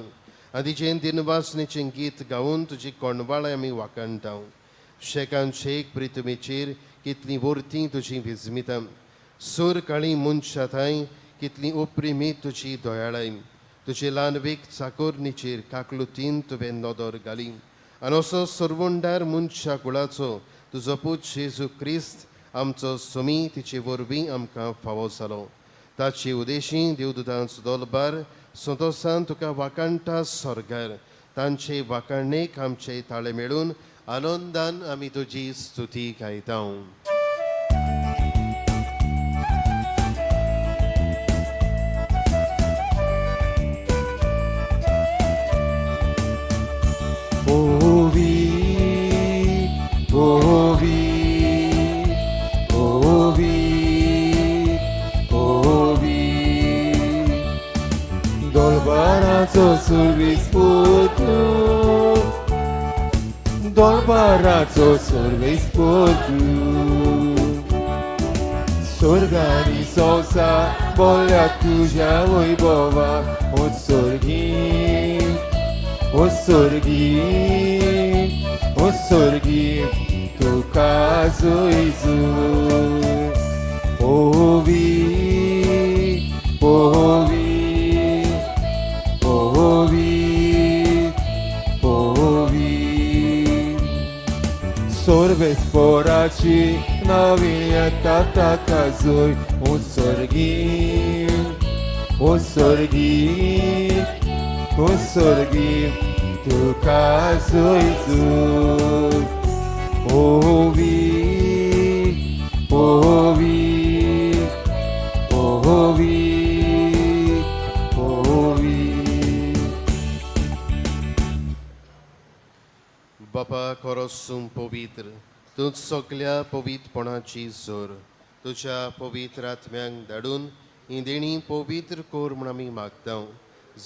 आनी तिचें दिनवासनेचें गीत गावन तुजी कोंडवाळां आमी वाखाणटा. शेकान शेक प्रितमेचेर कितलीं वर्तीं तुजी विजमितां, सूर काळी मनशां थंय कितलीं उपरिमी तुजी दयाळाय. तुजे ल्हानवीक चाकोरणीचेर काकलुतीन तुवें नदर घाली आनी असो सरवंडार मनशा कुळाचो तुजो पूत जेजू क्रिस्त आमचो सुमी तिचे वरवीं आमकां फावो जालो. ताचे उदेशी देवदूतांचो दलबार संतोसान तुका वाखाणटा स्वर्गार. तांचे वाखाणेक आमचे ताळे मेळून आनंदान आमी तुजी स्तुती गायता. दरबाराचो सर्वेस पोतू, स्वर्गानी संवसार बोल्या तुज्या वैभवा. ओ स्वर्गी, ओ स्वर्गी, ओ स्वर्गी तुका जोयजूय. ओवी ओवी ओवी ओवी सर्वेस्पराची नवी येता ताका जोय. ओ स्वर्गी, ओ स्वर्गी, ओ स्वर्गी तुका जोयजूय. ओवी ओवी ओवी ओवी. बापा खरोसून पवित्र, तूं सगल्या पवित्रपणाची जोर तुज्या पवित्र आत्म्यांक धाडून ही देणी पवित्र कर म्हूण आमी मागता.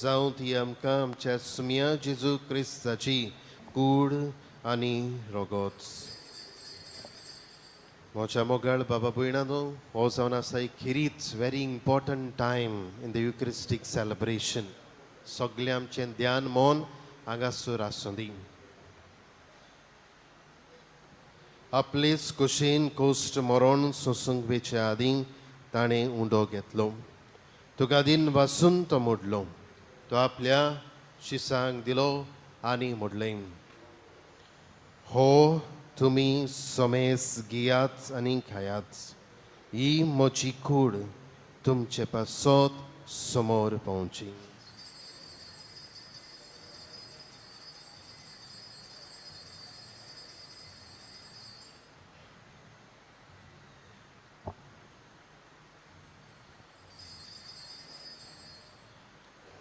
जावं ती आमकां आमच्या सुमया जेजू क्रिस्ताची कूड आनी रगत. म्हज्या मोगाळ बाबा भयणानो, हो जावन आसा एक खेरीत very important time in the Eucharistic celebration. सगळें आमचें ध्यान मन हांगासर आसूं दी. आपलेच कुशीन कोश्ट मरण सोसूंक वेचे आदीं ताणें उंडो घेतलो, तुका दिन वासून तो मोडलो, तो आपल्या शिसांक दिलो आनी मोडलें, हो तुमी समेस घेयात आनी खायात, ही म्हजी कूड तुमचे पासत समोर पावची.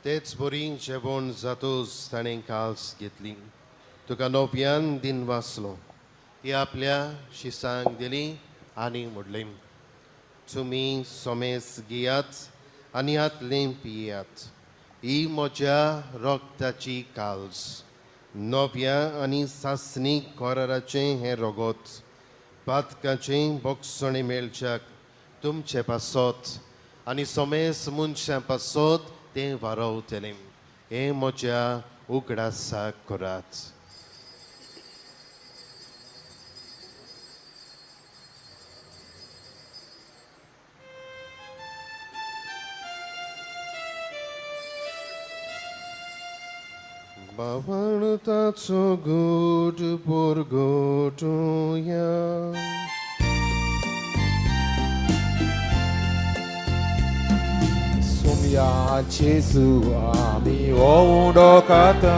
तेच बरी जेवण जातूच ताणें काल्स घेतली, तुका नव्यान दिन वाचलो, ती आपल्या शिसांक दिली आनी म्हणलें, तुमी सोमेस घेयात आनी हातलें पियात, ही म्हज्या रगताची काल्स, नव्या आनी सासणी कराराचें हें रगत, पातकाचें बोगसणें मेळच्याक तुमचे पासत आनी सोमेस मनशां पासत तें वारवतलें, हें म्हज्या उगडासाक करात. बावळताचो गोट पोरगोटुया. सोम्या जेजू आमी हो उंडो खाता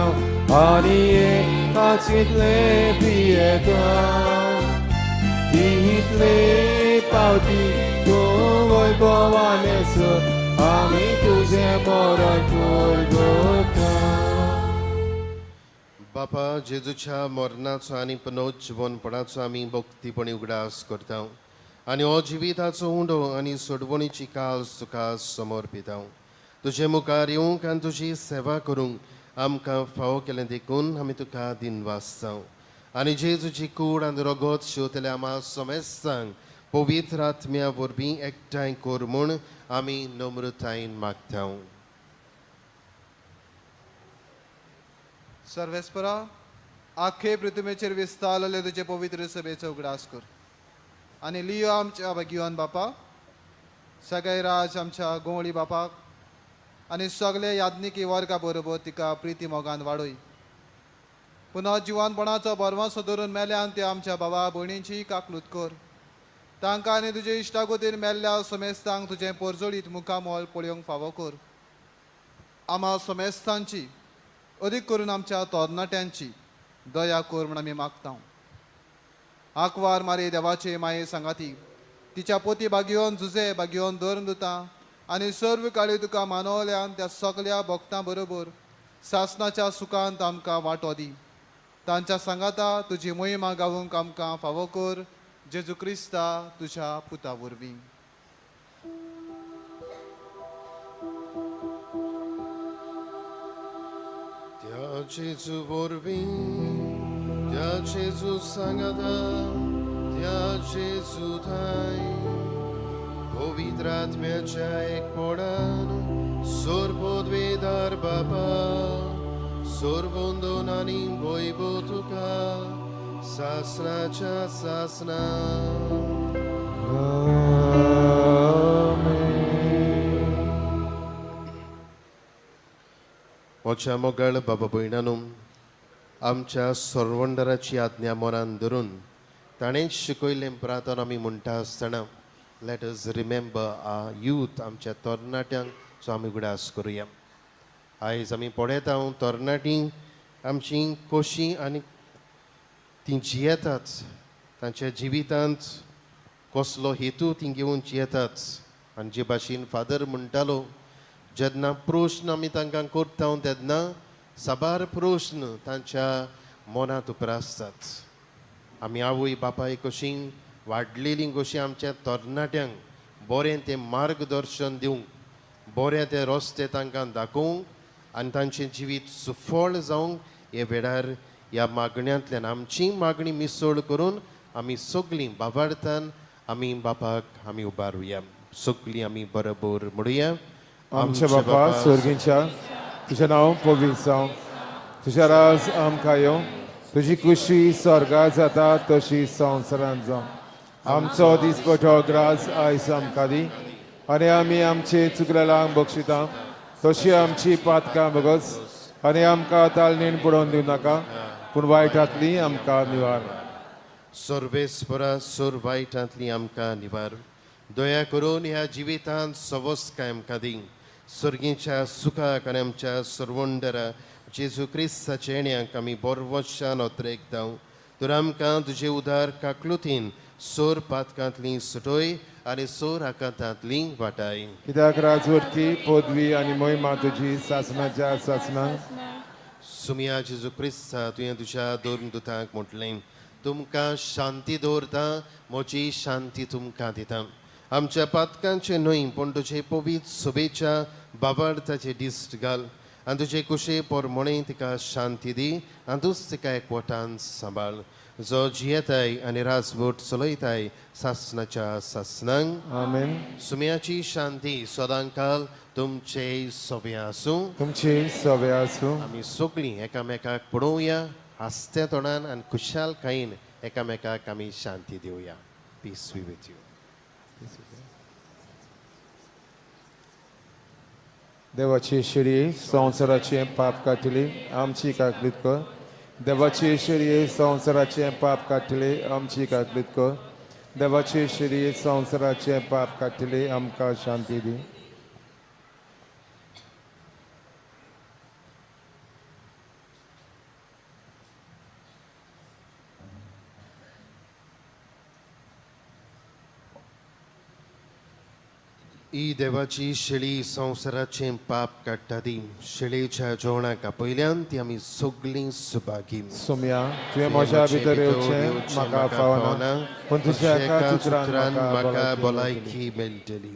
आनी एकाचीतले पियेता तितले पावती तूं वैभवानेस आमी तुजें मरण पुरगोता. बापा जेजूच्या मरणाचो आनी पुनर्जीवनपणाचो आमी भक्तीपणी उगडास करता आनी हो जिविताचो उंडो आनी सोडवणीची काल तुका समर्पिता. तुजे मुखार येवंक आनी तुजी सेवा करूंक आमकां फावो केलें देखून आमी तुका दिनवास जावं. आनी जेजूची कूड आनी रगत शिंवतल्या आमा समेस्तांक पवित्र आत्म्या वरवीं एकठांय कर म्हूण आमी नम्रतायेन मागता. सर्वेस्परा, आखे पृथ्वीचेर विस्तारलेले तुजे पवित्र सभेचो उगडास कर आनी लियो आमच्या भाग्यवान बापा, सगळे राज आमच्या गोंवळी बापाक आनी सगळे याज्ञिकी वर्गा बरोबर तिका प्रिती मोगान वाडय. पुनः जिवानपणाचो बरवासो धरून मेल्यान ते आमच्या बाबा भयणींची काकलूत कर. तांकां आनी तुजे इश्टागोतीन मेल्ल्या समेस्तांक तुजें पोरजोळीत मुखामोल पळोवंक फावो कर. आमा समेस्तांची, अदीक करून आमच्या तरणाट्यांची दया कर म्हूण आमी मागता. आंकवार मारी देवाचे माये सांगाती तिच्या पोती बागयोन जुजे बागयोन धरून दिता आनी सर्व काळी तुका मानवल्यान त्या सगल्या भक्तां बरोबर सासनाच्या सुखांत आमकां वांटो दी. तांच्या सांगाता तुजी मोहिमा गावूंक आमकां फावो कर, जेजू क्रिस्ता तुज्या पुता वरवीं. त्या जेजू वरवीं, त्या जेजू सांगाता, त्या जेजू थांय पवित्र आत्म्याच्या एकपणान सर्वोद्वेदार बापा सर्वंदन आनी वैभव तुका सासनाच्या सासना. म्हज्या मोगाळ बाबा भयणानू, आमच्या सरवंडराची आज्ञा मनान धरून ताणें शिकयल्लें प्रार्थना आमी म्हणटा आसतना let us remember our youth. आमच्या तरणाट्यांक सो आमी उगडास करुया. आयज आमी पळयता तरणाटीं आमची कशी आनी तीं जियेतात, तांच्या जिवितांत कसलो हेतू तीं घेवन जियेतात. आनी जे भाशेन फादर म्हणटालो, जेन्ना प्रश्न आमी तांकां करता तेन्ना साबार प्रश्न तांच्या मनांत उप्रासतात. आमी आवय बापाय कशीं वाडलेलीं कशीं आमच्या तरणाट्यांक बरें तें मार्गदर्शन दिवंक, बरें ते रस्ते तांकां दाखोवंक आनी तांचें जिवीत सुफळ जावंक हे वेळार ह्या मागण्यांतल्यान आमची मागणी मिसळ करून आमी सगळीं बाबार्थान आमी बापाक आमी उबारुया. सगळीं आमी बरोबर म्हणुया. आमच्या बापा स्वर्गीच्या, तुजें नांव पवित्र जावं, तुजें राज आमकां येवं, तुजी कुशी स्वर्गात जाता तशी संवसारांत जावं. आमचो दिसपटो ग्रास आयज आमकां दी आनी आमी आमचे चुकलेलांक बक्षिता तशी आमची पातकां बगस आनी आमकां तालनेन पडोवन दिवं नाका, पूण वायटांतली आमकां निवार. सर्वेस्परा सोर वायटांतली आमकां निवार. दया करून ह्या जिवितांत सवस्काय आमकां दी. सर्गीच्या सुखाक आनी आमच्या सर्वंडरा जेजू क्रिस्ताच्या येण्याक आमी बरवशान अत्रेक दाव. तर आमकां तुजे उदार काकलुतीन सोर पातकांतली सुटोय आनी सोर आकांतांतली वाटाय. कित्याक राजवटकी पदवी आनी मोहिमा तुजी सासनाच्या सासना. सुमिया जेजू क्रिस्ता, तुवें तुज्या दोन दुतांक म्हटलें, तुमकां शांती दवरता, म्हजी शांती तुमकां दिता. आमच्या पातकांचे न्हय पूण तुजे पवित्र सभेच्या बाबार्थाचे दिश्ट घाल आनी तुजे कुशे पोरमोणे तिका शांती दी आनी तूंच तिका एकवटान सांबाळ, जो जियेताय आनी राजवट चलयताय सासनाच्या सासनांक. आमेन. सुम्याची शांती सदांकाल तुमचे सोबे आसूं. तुमचे सवे आसूं. आमी सगळीं एकामेकाक पळोवया हांसत्या तोंडान आनी खुशालकायेन एकामेकाक आमी शांती दिवया. Peace be with you. देवाची शिरी संवसाराचें पाप काडटली आमची काकलीत कर. देवाची शिरी संवसाराचें पाप काडटली आमची काकलीत कर. देवाची शिरी संवसाराचें पाप काडटली आमकां शांती दी. ही देवाची शेळी संवसाराचें पाप काडटा ती शेळेच्या जेवणाक आपयल्यान ती आमी सगळीं सुभागी. सोम्या, तुवें म्हज्या भितर येवचें म्हाका फावना, पूण तुज्या एका उतरान म्हाका म्हाका भलायकी मेळटली.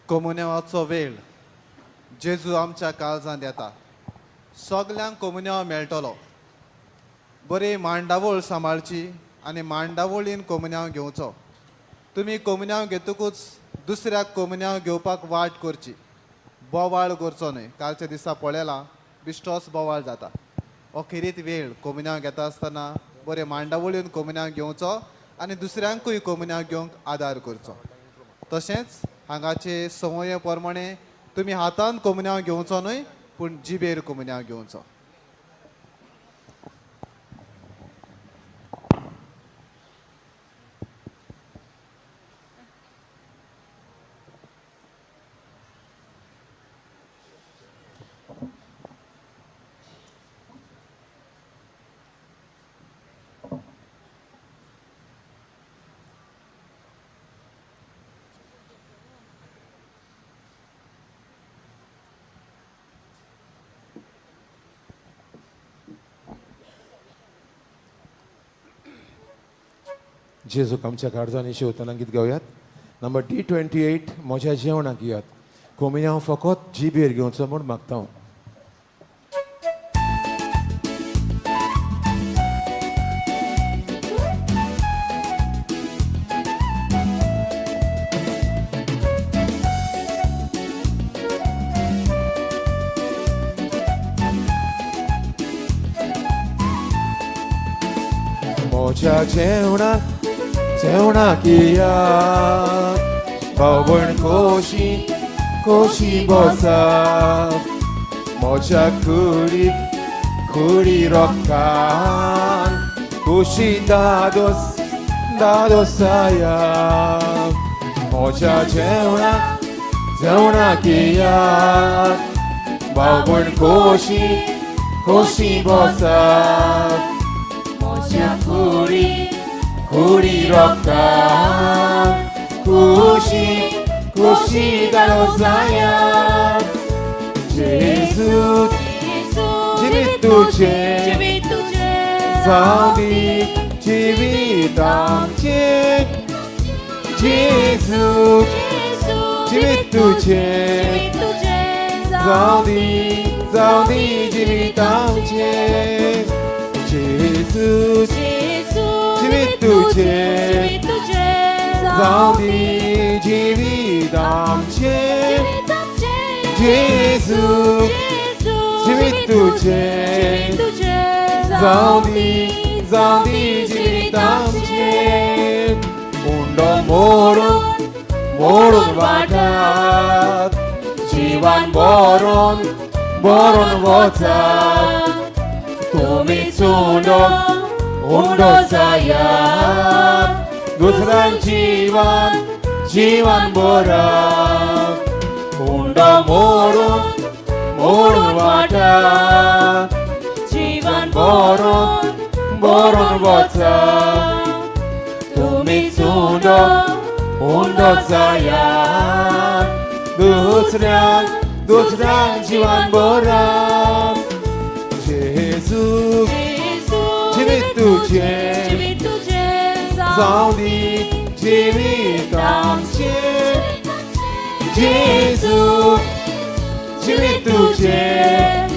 कोमुन्यांवाचो वेळ जेजू आमच्या काळजांत येता. सगल्यांक कोमुन्यांव मेळटलो. बरी मांडावळ सांबाळची आनी मांडावळीन कोमुन्यांव घेवचो. तुमी कोमुन्यांव घेतकूच दुसऱ्याक कोमुन्यांव घेवपाक वाट करची, बोवाळ करचो न्हय. कालच्या दिसा पळयलां बिश्टोच बोवाळ जाता. हो खेरीत वेळ कोमुन्यांव घेता आसतना बरे मांडावळीन कोमुन्यांव घेवचो आनी दुसऱ्यांकूय कोमुन्यांव घेवंक आदार करचो. तशेंच हांगाचे संवये प्रमाणे तुमी हातान कोमुन्यांव घेवचो न्हय, पूण जिबेर कोमुन्यांव घेवचो. जेजूक आमच्या काळजांनी शिवतना गीत गावयात. नंबर D28 म्हज्या जेवणाक येयात. कोमिन्यांव फकत जिबेर घेवचो म्हूण मागता हांव. म्हज्या जेवणाक जेवणाक येयात, भावण खोशी खोशी बसात. म्हज्या कुडीक कुडी रोकान खोशी दादोस दादोसाया. म्हज्या जेवणाक जेवणाक येयात, भावण खोशी खोशी बसात. म्हज्या कुडीक कुडी रोकान खुशी खुशी दादोसाया. जेजू जिवीत तुजें जावं दी जिवीत आमचें. जेजू जिवीत तुजें जावं दी जिवीत आमचें. जेजू जिवीत तुजें जावं दी जिवीत आमचें. जेजू जिवीत तुजें जावं दी जिवीत आमचें. उंडो मोडून मोडून वाटात, जिवान बरोवन बरोवन वचात. तुमी चुंडो उंडो जायात, दुसऱ्यां जिवान जिवान बरात. उंडो मोडून मोडून वाटात, जिवान बरोवन बरोवन वचात. तुमी चुंडो उंडो जायात, दुसऱ्यांक दुसऱ्यांक जिवान बरात. जेजू जिवीत तुजें जावं दी जिवीत आमचें. जेजू जिवीत तुजें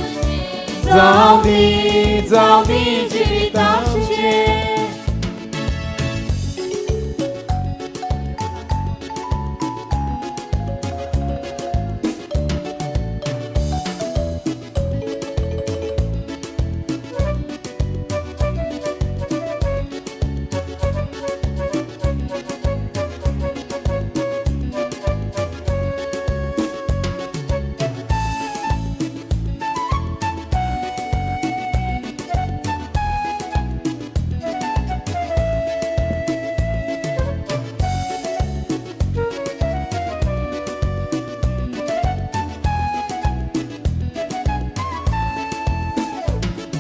जावं दी जिवीत आमचें.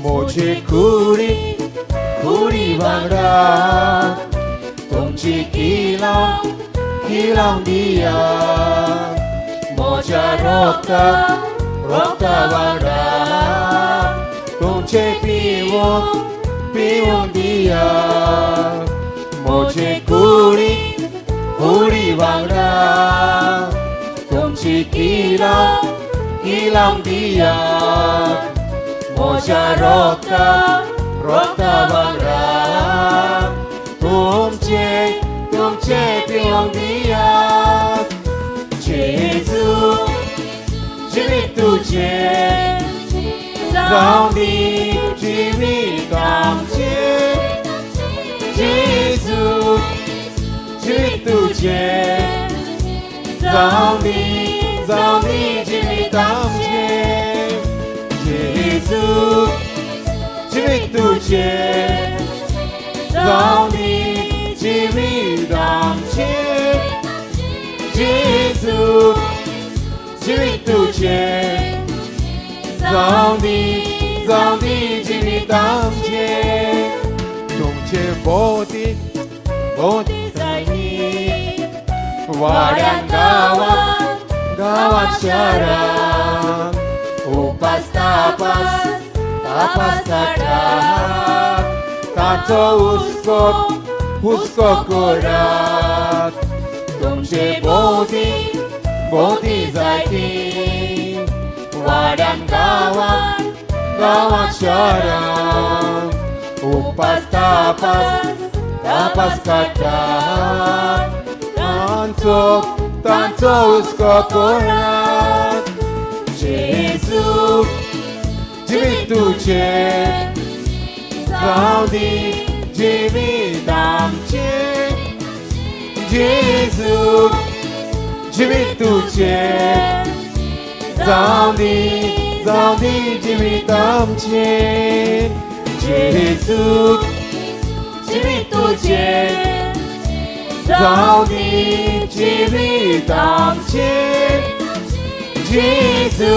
म्हजे कुडी कुडी वांगडा तुमची किलां किलां दिया म्हज्या रोगता रोगता वांगडा तुमचे पिवूंक पिवूंक दिया म्हजे कुडी कुडी वांगडा तुमची किलां किलां दिया म्हज्या रोगता रोगता वांगडा तुमचे तुमचे पिवंक दिया जेजू जिवीत तुजें जावं दी जिवीत आमचें जेजू जिवीत तुजें जावं दी जावं दी जिवीत आमचें जेजू जिवीत तुजें जावं दी जिवीत आमचें जेजू जिवीत तुजें जावं दी जिवीत आमचें तुमचे भोंवती भोंवती जायनी वाड्यान गांवांत गांवांत शारांत उपास तापास तापास काडात ताचो हुस्को हुस्को करात तुमचे भोंवती भोंवती जायती वाड्यान गांवांत गांवांत शारांत उपास तापास तापास काडटात तांचो तांचो हुस्को करात जेजू जिवीत तुजें जावं दी जिवीत आमचें जेजू जिवीत तुजें जावं दी जिवीत आमचें जेजू जिवीत तुजें जावं दी जिवीत आमचें जेजू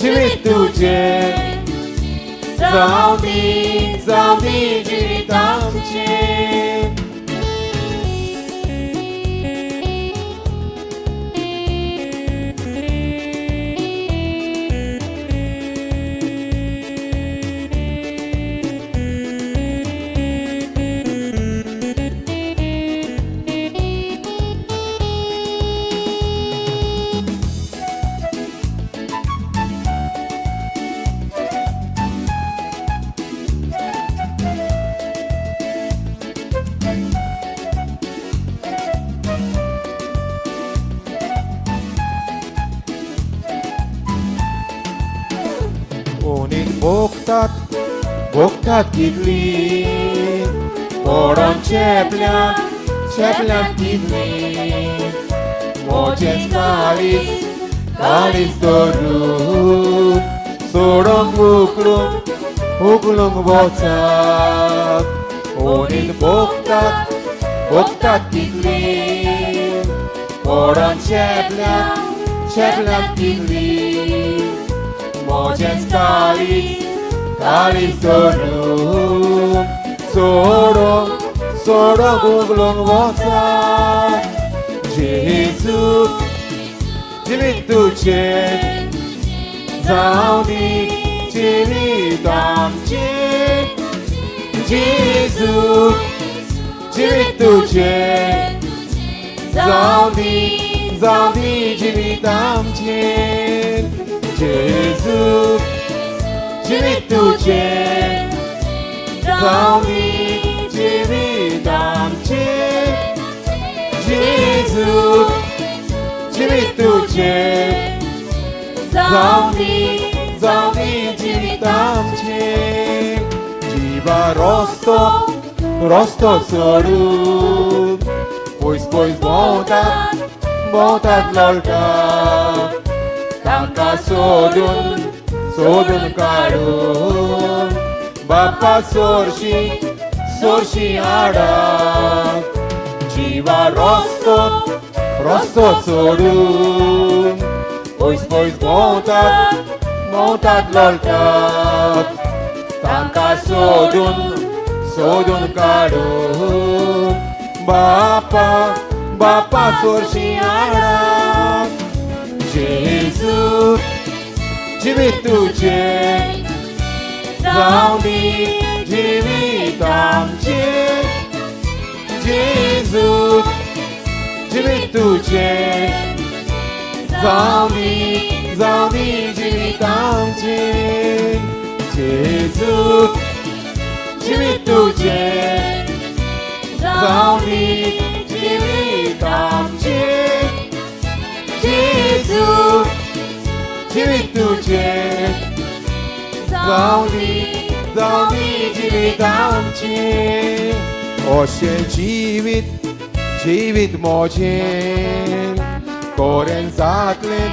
जिवीत तुजें जावं दी जिवीत आमचें. भोगतात भोगतात कितली पडोन चेपल्यान चेपल्यान कितली म्हजें काळीज काळीज धरून सोडोंक उकलूंक उकलूंक वचात ओनीत भोगतात भोगतात कितली पडोन चेपल्यान चेपल्यान कितली म्हजें काळीज काळीज धरून सोडोंक सोडोंक उगलूंक वचात जेजू जिवीत तुजें जावं दी जिवीत आमचें जेजू जिवीत तुजें जावं दी जिवीत आमचें जेजू जिवीत तुजें जावं दी जिवीत आमचें जेजू जिवीत तुजें जावं दी जिवीत आमचें जिवा रस्तो रस्तो सोडून पयस पयस भोंवतात भोंवतात लोळटात तांकां सोदून सोदून काडून बापा सोरशी सोरशी हाडात जिवा रस्तो रस्तो सोडून पयस पयस भोंवतात भोंवतात लोळटात तांकां सोदून सोदून काडू बापा बापा सोरशी हाडा जेजू जिवीत तुजें जावं दी जिवीत आमचें जेजू जिवीत तुजें जावं दी जावं दी जिवीत आमचें जेजू जिवीत तुजें जावं दी जिवीत आमचें जेजू जिवीत तुजें जावं दी जावं दी जिवीत आमचें अशें जिवीत जिवीत म्हजें कोरेन जातलें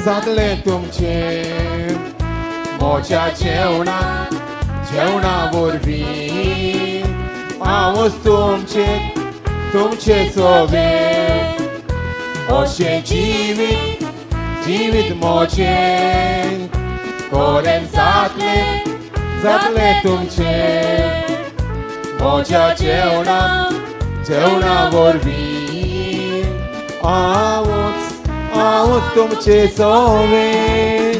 जातलें तुमचें म्हज्या जेवणा जेवणा वरवीं हांवच तुमचें तुमचें सोबें अशें जिवीत जिवीत म्हजें कोरेन जातलें जातलें तुमचें म्हज्या जेवणा जेवणा वरवीं हांवच हांवच तुमचें सोबें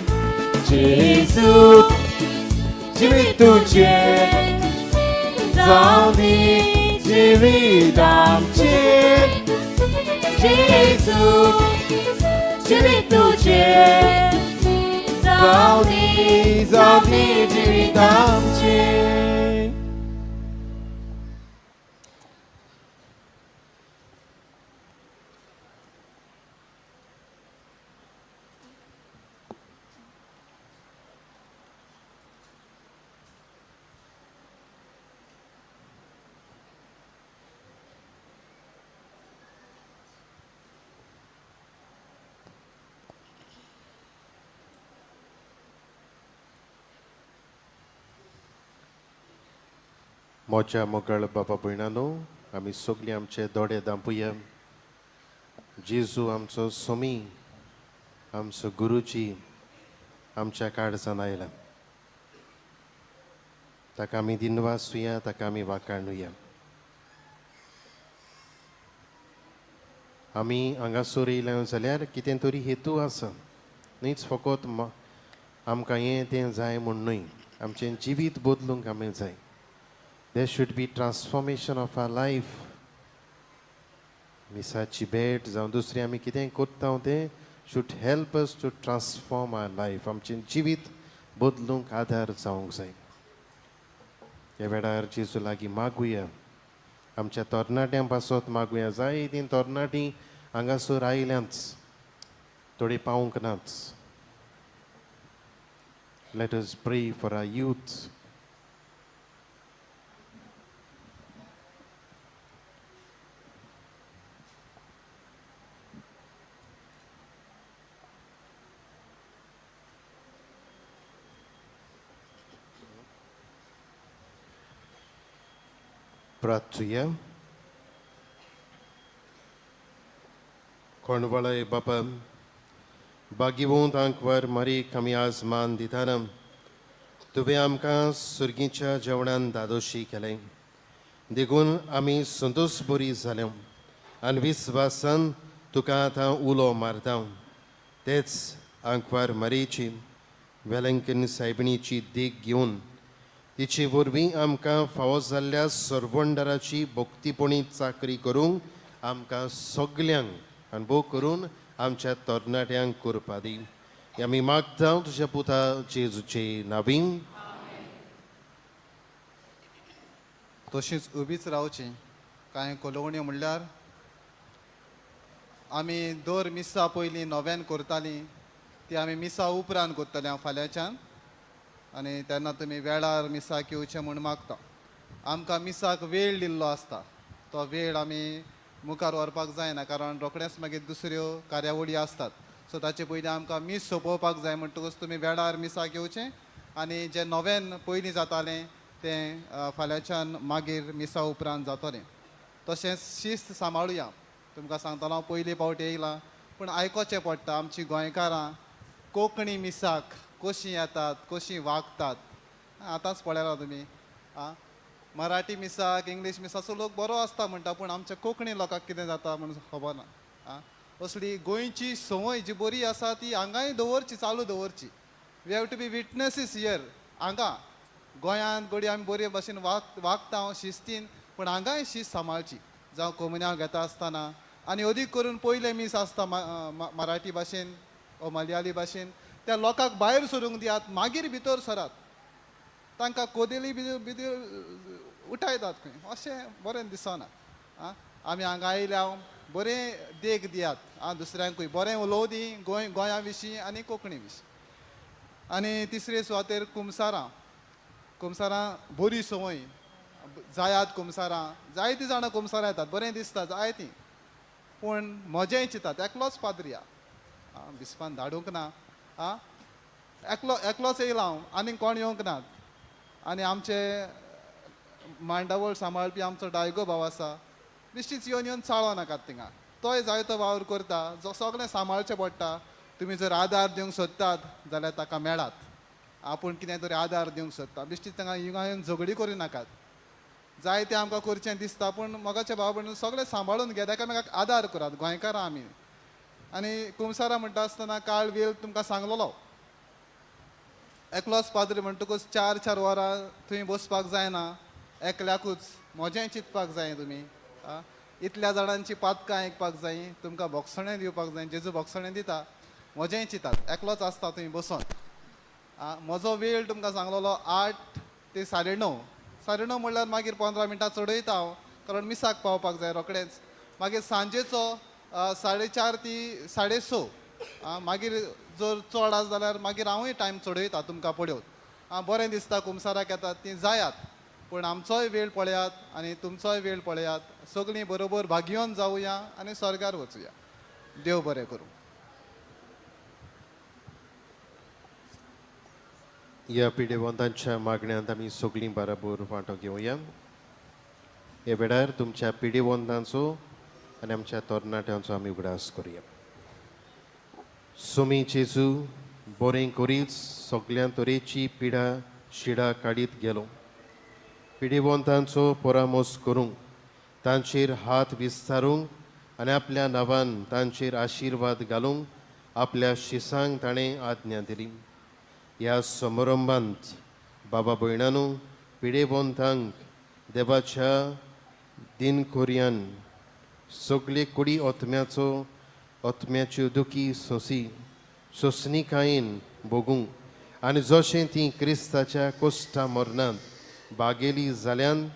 जेजू जिवीत तुजें जावं दी जिवीत आमचें जेजू जिवीत तुजें जावं दी जावं दी जिवीत आमचें. मोच्या मोगळ बाबा भयणानो, आमी सगळीं आमचे दोळे दांपुया. जेजू आमचो सोमी, आमचो गुरुजी आमच्या काळजान आयला. ताका आमी दिनवासुया, ताका आमी वाखाणुया. आमी हांगासर येयल्या जाल्यार कितें तरी हेतू आसा, न्हीच फकत आमकां हें तें जाय म्हूण न्हय, आमचें जिवीत बदलूंक आमी जाय. There should be transformation of our life. मिसाची भेट जावं दुसरी आमी कितें करता तें should help us to transform our life. आमचें जिवीत बदलूंक आदार जावंक जाय. ह्या वेळार जेजू लागीं मागुया, आमच्या तरणाट्यां पासत मागुया. जायतीं तरणाटीं हांगासर आयल्यांच, थोडीं पावूंक नाच. Let us pray for our youth. प्रार्थुया. कोणवळय बापा, बागिवंत आंकवार मारीक आमी आज मान दिताना तुवें आमकां सुर्गीच्या जेवणान दादोशी केलें, देखून आमी संतोश बरी जाले आनी विस्वासान तुका आतां उलो मारता. तेच आंकवार मारीची वेलंकन सायबिणीची देख घेवन तिचे वरवीं आमकां फावो जाल्ल्या सरवंडराची भक्तीपणी चाकरी करूंक आमकां सगल्यांक अनुभव करून आमच्या तरणाट्यांक करपा दी. आमी मागता तुज्या पुता जेजूचे नावीन. तशीच उबीच रावची. कांय कोलोवण्यो म्हणल्यार आमी दर मिसा पयलीं नव्यान करतालीं ती आमी मिसा उपरांत करतले हांव फाल्यांच्यान, आनी तेन्ना तुमी वेळार मिसाक येवचें म्हूण मागता. आमकां मिसाक वेळ दिल्लो आसता, तो वेळ आमी मुखार व्हरपाक जायना, कारण रोखडेंच मागीर दुसऱ्यो कार्यावळी आसतात. सो ताचे पयलीं आमकां मीस सोंपोवपाक जाय, म्हणटकूच तुमी वेळार मिसाक येवचें आनी जें नव्यान पयलीं जातालें तें फाल्यांच्यान मागीर मिसा उपरांत जातलें. तशेंच शिस्त सांबाळुया. तुमकां सांगतलो हांव पयली फावट येयला, पूण आयकोचें पडटा. आमची गोंयकारां कोंकणी मिसाक कशीं येतात कशीं वागतात. आतांच पळयला तुमी आं मराठी मिसाक इंग्लीश मिसाचो लोक बरो आसता म्हणटा, पूण आमच्या कोंकणी लोकांक कितें जाता म्हूण खबर ना. आं असली गोंयची संवय जी बरी आसा ती हांगाय दवरची, चालू दवरची. We have to be witnesses here. हांगा गोंयांत घडये आमी बरे भाशेन वागता शिस्तीन, पूण हांगाय शिस्त सांबाळची. जावं कोमुन्यांव घेता आसतना, आनी अदीक करून पयलें मीस आसता मराठी भाशेन ओ मलयाली भाशेन, त्या लोकांक भायर सरूंक दियात, मागीर भितर सरात. तांकां कोदेली बिदेल उठायतात खंय, अशें बरें दिसना. आं आमी हांगा आयल्या बरें देख दियात आं दुसऱ्यांकूय, बरें उलोवं दी गोंया विशीं आनी कोंकणी विशीं. आनी तिसरे सुवातेर कुमसारां. कुमसारां बरी संवय जायात. कुमसारां जायतीं जाणां कुमसारां येतात, बरें दिसता जायतीं, पूण म्हजेंय चिंतात एकलोच पाद्री आं बिस्पान धाडूंक ना. आं एकलोच येयला हांव, आनीक कोण येवंक नात. आनी आमचे मांडावळ सांबाळपी आमचो डायगो भाव आसा, बेश्टीच येवन येवन चाळो नाकात थिंगा. तोय जायतो वावर करता, जो सगळें सांबाळचें पडटा. तुमी जर आदार दिवंक सोदतात जाल्यार ताका मेळात. आपूण कितें तरी आदार दिवंक सोदता, बेश्टीच तांकां हिंगा येवन झगडी करूं नाकात. जायतें आमकां करचें दिसता, पूण मोगाचे भाव भयण सगळें सांबाळून घेत, एकामेकाक आदार करात. गोंयकारां आमी. आनी कुमसारां म्हणटा आसतना काळ वेळ तुमकां सांगलेलो, एकलोच पाद्री म्हणटकूच 4-4 वरां थंय बसपाक जायना, एकल्याकूच म्हजेंय चिंतपाक जाय तुमी. आं इतल्या जाणांची पातकां आयकपाक जाय, तुमकां भोगसणें दिवपाक जाय, जेजू भोगसणें दिता, म्हजेंय चिंतात. एकलोच आसता थंय बसोन. आं म्हजो वेळ तुमकां सांगलेलो 8 ते 9:30. 9:30 म्हणल्यार मागीर 15 मिनटां चडयता हांव, कारण मिसाक पावपाक जाय रोखडेंच. मागीर सांजेचो 4:30 ते 6:30. आं मागीर जर चड आसा जाल्यार मागीर हांवूय टायम चडयता तुमकां पळोवन. आं बरें दिसता कुमसाराक येतात तीं जायात, पूण आमचोय वेळ पळयात आनी तुमचोय वेळ पळयात. सगळीं बरोबर भागयोन जावया आनी स्वर्गार वचुया. देव बरें करूं. ह्या पिडेवंतांच्या मागण्यांत आमी सगळीं बराबर वांटो घेवया. ह्या वेळार तुमच्या पिडेवंतांचो आनी आमच्या तरणाट्यांचो आमी उगडास करुया. सोमी जेजू बरें करीत सगळ्या तरेची पिडा शिडा काडीत गेलो. पिडेवंतांचो परामर्श करूंक, तांचेर हात विस्तारूंक आनी आपल्या नांवान तांचेर आशिर्वाद घालूंक आपल्या शिसांक ताणें आज्ञा दिली. ह्या समारंभांत बाबा भयणानू पिडेवंतांक देवाच्या दिनखोर्यान सगळे कुडी आत्म्याचो आत्म्याच्यो दुखी सोंसी सोंसणिकायेन भोगूंक आनी जशें तीं क्रिस्ताच्या कोश्टा मरणांत बागेली जाल्यान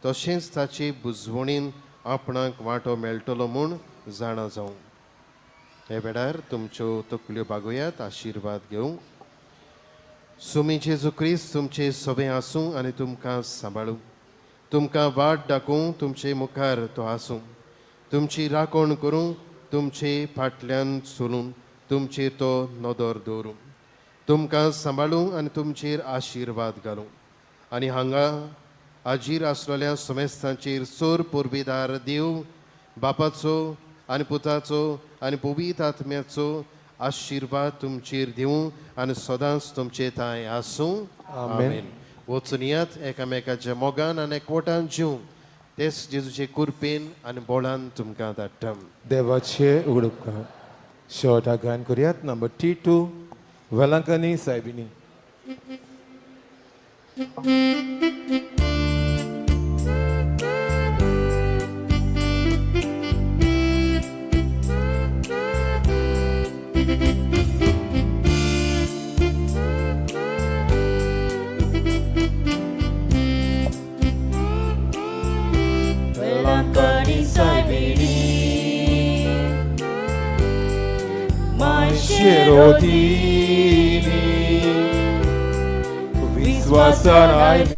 तशेंच ताचे बुजवणीन आपणाक वांटो मेळटलो म्हूण जाणा जावं. हे वेळार तुमच्यो तकल्यो बागोयात, आशिर्वाद घेवंक. सुमी जेजू क्रिस्त तुमचे सवें आसूं आनी तुमकां सांबाळूं, तुमकां वाट दाखोवं, तुमचे मुखार तो आसूं, तुमची राखण करूं, तुमचे फाटल्यान चलूं, तुमचेर तो नदर दवरूं, तुमकां सांबाळूं आनी तुमचेर आशिर्वाद घालूं. आनी हांगा हाजीर आसलेल्या समेस्तांचेर सोर पुर्विदार देव बापाचो आनी पुताचो आनी पवित्र आत्म्याचो आशिर्वाद तुमचेर दिवं आनी सदांच तुमचे थांय आसूं. आमेन. वचून यात एकामेकाच्या मोगान आनी एकवटान जिवूं, तेच जेजूचे कुरपेन आनी बोळान तुमकां धाडटा. देवाचे उगडुपकार. शेवटाक गायन करुयात नंबर T2 Velankanni सायबिणी. Velankanni सायबिणी मायशेरोदिनी विश्वासान आयली.